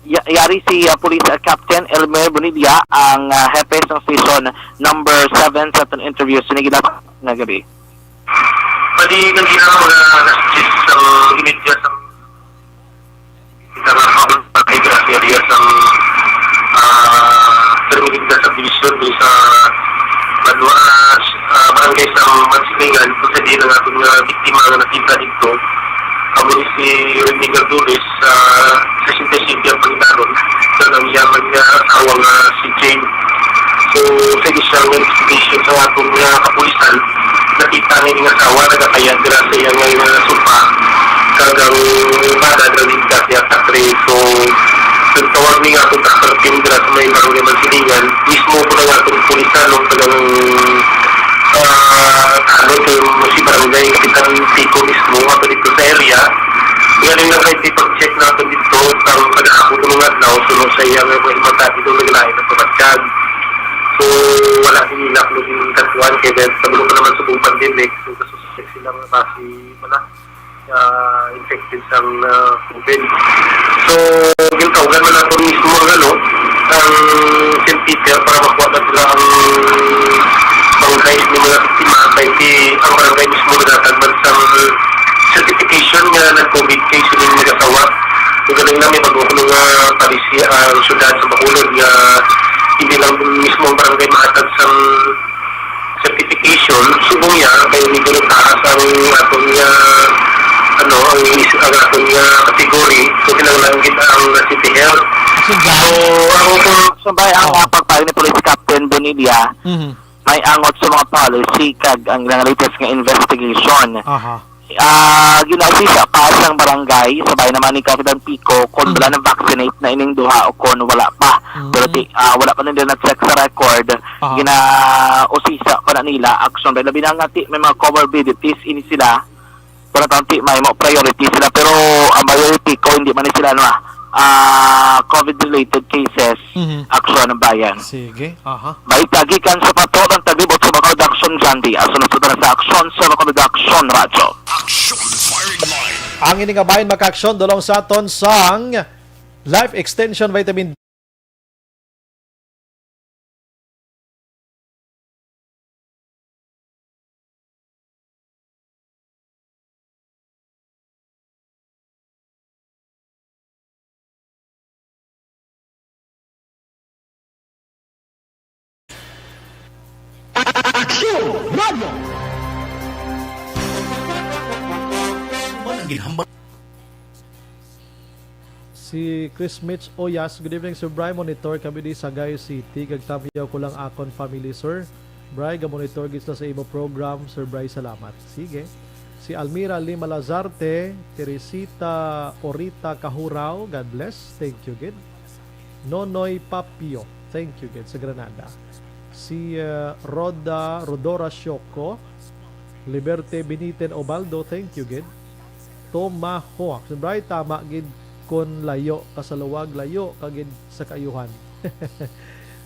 Ya-, yari si, ah, Police, ah, Captain Elmer Bonilla, ang, ah, hepe sa Station Number Seven, sa aton interview sa nagilap nga gabi. Di nagina mga alas diyes sa init niya sa kita nga Pablo Patay Gracia Diaz ang, ah, Terminita Subdivision di sa Banwa, ah, barangay sa Mansilingan, kung sa di na nga akong, ah, biktima nga nakita dito. Amo ni si Rene Gardules, ah, sa Sinte City ang panginaron sa nang yaman nga asawa nga si Jane. So, sa isang investigation sa atong, ah, kapulisan, nakita nga yung asawa nagakaya dira sa iyang, ah, sofa. Kag ang bana nagligtas niya sa tray. So, nagtawag ni nga akong tractor team dira sa may barangay Mansilingan. Mismo ko na nga akong pulisan, no, kag ang, ah, ano, kay si barangay Kapitan Pico mismo, ato dito sa area. Galing lang kayo pag-check natin dito, ang pag-aabot ng adlaw, sunod sa iya nga mga mata dito, naglain ang pagkag. So, wala din nila kung naging katuan, kaya dahil sa gulo pa naman sa buong pandemic, so, kasuspek sila nga basi, wala, ah, infected sa, ah, COVID. So, gintawgan man nato mismo ang, ano, ang Saint Peter para makuha na sila ang barangay ni mga biktima, kay si, ang barangay mismo naghatag man sa certification nga nag-COVID kay sila yung nag-asawa. So, galing na may bago ko nga palisi ang syudad sa Bacolod nga hindi lang mismo ang barangay mahatag sa certification, subong niya, kay hindi ko nagtaas ang aton nga, ano, ang is-, ang aton nga category, so kinahanglan gid ang city health. Sige. So, ang So, bay, ang Oh. pagpayo ni Police Captain Bonilla, Mhm. may angot sa mga policy kag ang, ang latest nga investigation. Aha. Ah, ginausisa pa sang barangay, sa bay naman ni Kapitan Pico, kung Mm. wala na vaccinate na ining duha o kung wala pa. Mm. Pero di, ah, wala pa nila na-check sa record, Aha. ginausisa pa na nila action. Dahil labi na nga ti, may mga comorbidities ini sila, wala tang ti, may mo priority sila. Pero ang priority ko, hindi man ni sila, ano, ah, ah, COVID-related cases, Mhm. action ng bayan. Sige, aha. Balita gikan sa Patrol ang Taglibot sa Bacolod Action Jandi. Aso na sa sa Action sa Bacolod Action Radyo. Action Firing Line. Ang ini nga bayan makaaksyon dulong sa aton sang Life Extension Vitamin Aksyon! Radyo! Man ang ginhambal. Si Chris Mitch Oyas, "Good evening, Sir Bry. Monitor kami di Sagay City. Kag tamyaw ko lang akon family, sir. Bry, ga-monitor gid sila sa imo program, Sir Bry. Salamat." Sige. Si Almira Lima Lazarte, Teresita Orita Kahurao, God bless. Thank you gid. Nonoy Papio, thank you gid sa Granada. Si, uh, Roda, Rodora Shoko, Liberte Beniten Obaldo, thank you gid. Tomahawk. Siyempre, tama gid kun layo ka sa luwag, layo ka gid sa kaayuhan.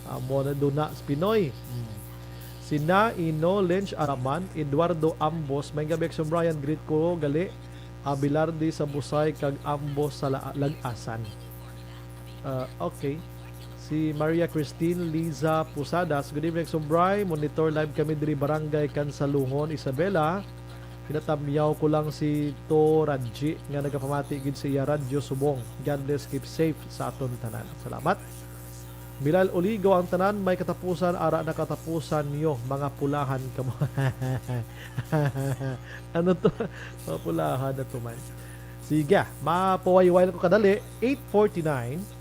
Amo na duna sa Pinoy. Mm. Si Naino Lynch Araman, Eduardo Ambos, may gabi, Action Brian, greet ko gali, Abelarde sa Busay, kag Ambos sa La-, Lagasan. Ah, okay. Si Maria Christine Liza Pusadas, "Good evening, Sumbray. Monitor live kami diri Barangay Kansalungon, Isabela. Pinatamyaw ko lang si To Radji nga nagapamati gid sa iya radyo subong. God bless, keep safe sa aton tanan." Salamat. Milal Uligo, "Ang tanan may katapusan, ara na katapusan niyo, mga pulahan kamo." Ano to? Mga pulahan na to man. Sige, mapawayway na ko kadali. Eight forty-nine.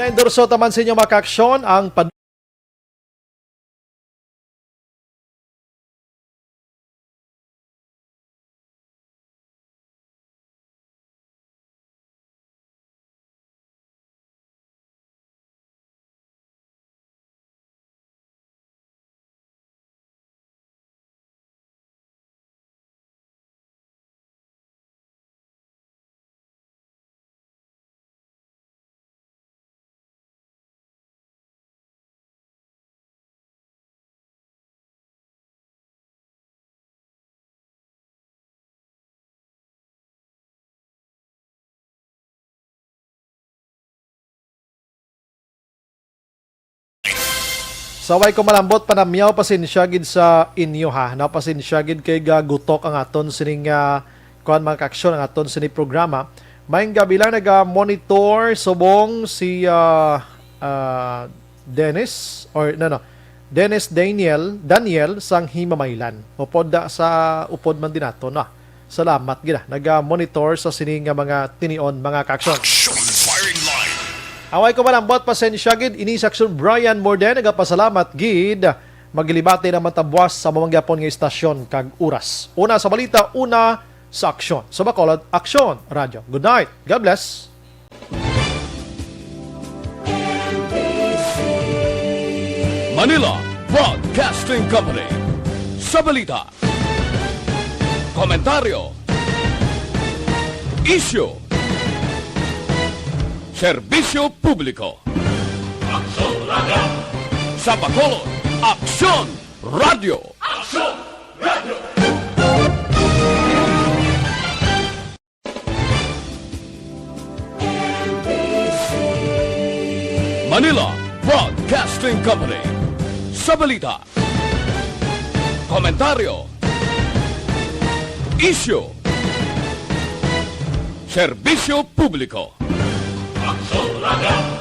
Endorso taman sa inyo, mga kaaksyon, ang pad- Sa way ko malambot, panamyaw, pasensya gid sa inyo, ha. Napasensya gid kay gagutok ang aton sining, ah, kuan, mga kaaksyon, ang aton sini programa. Maayong gabi lang, naga-monitor subong si, ah, ah, Dennis, or, no, no, Dennis Daniel, Daniel sang Himamaylan. Upod da, sa upod man din nato, no? Salamat gid, ah, naga-monitor sa sini nga mga tinion, mga kaaksyon. Action Firing Line. Away ko malambot, pasensya gid. Ini si Aksyon Brian Morden, nagapasalamat gid. Maglibati naman ta buwas sa mamangyapon nga istasyon kag oras. Una sa balita, una sa aksyon. Sa Bacolod, Aksyon Radyo. Good night. God bless. Manila Broadcasting Company. Sa balita, komentaryo, isyu, serbisyo publiko. Aksyon Radyo. Sa Bacolod, Aksyon Radyo. Aksyon Radyo. Manila Broadcasting Company. Sa balita, komentaryo, isyu, serbisyo publiko. Aksyon Radyo.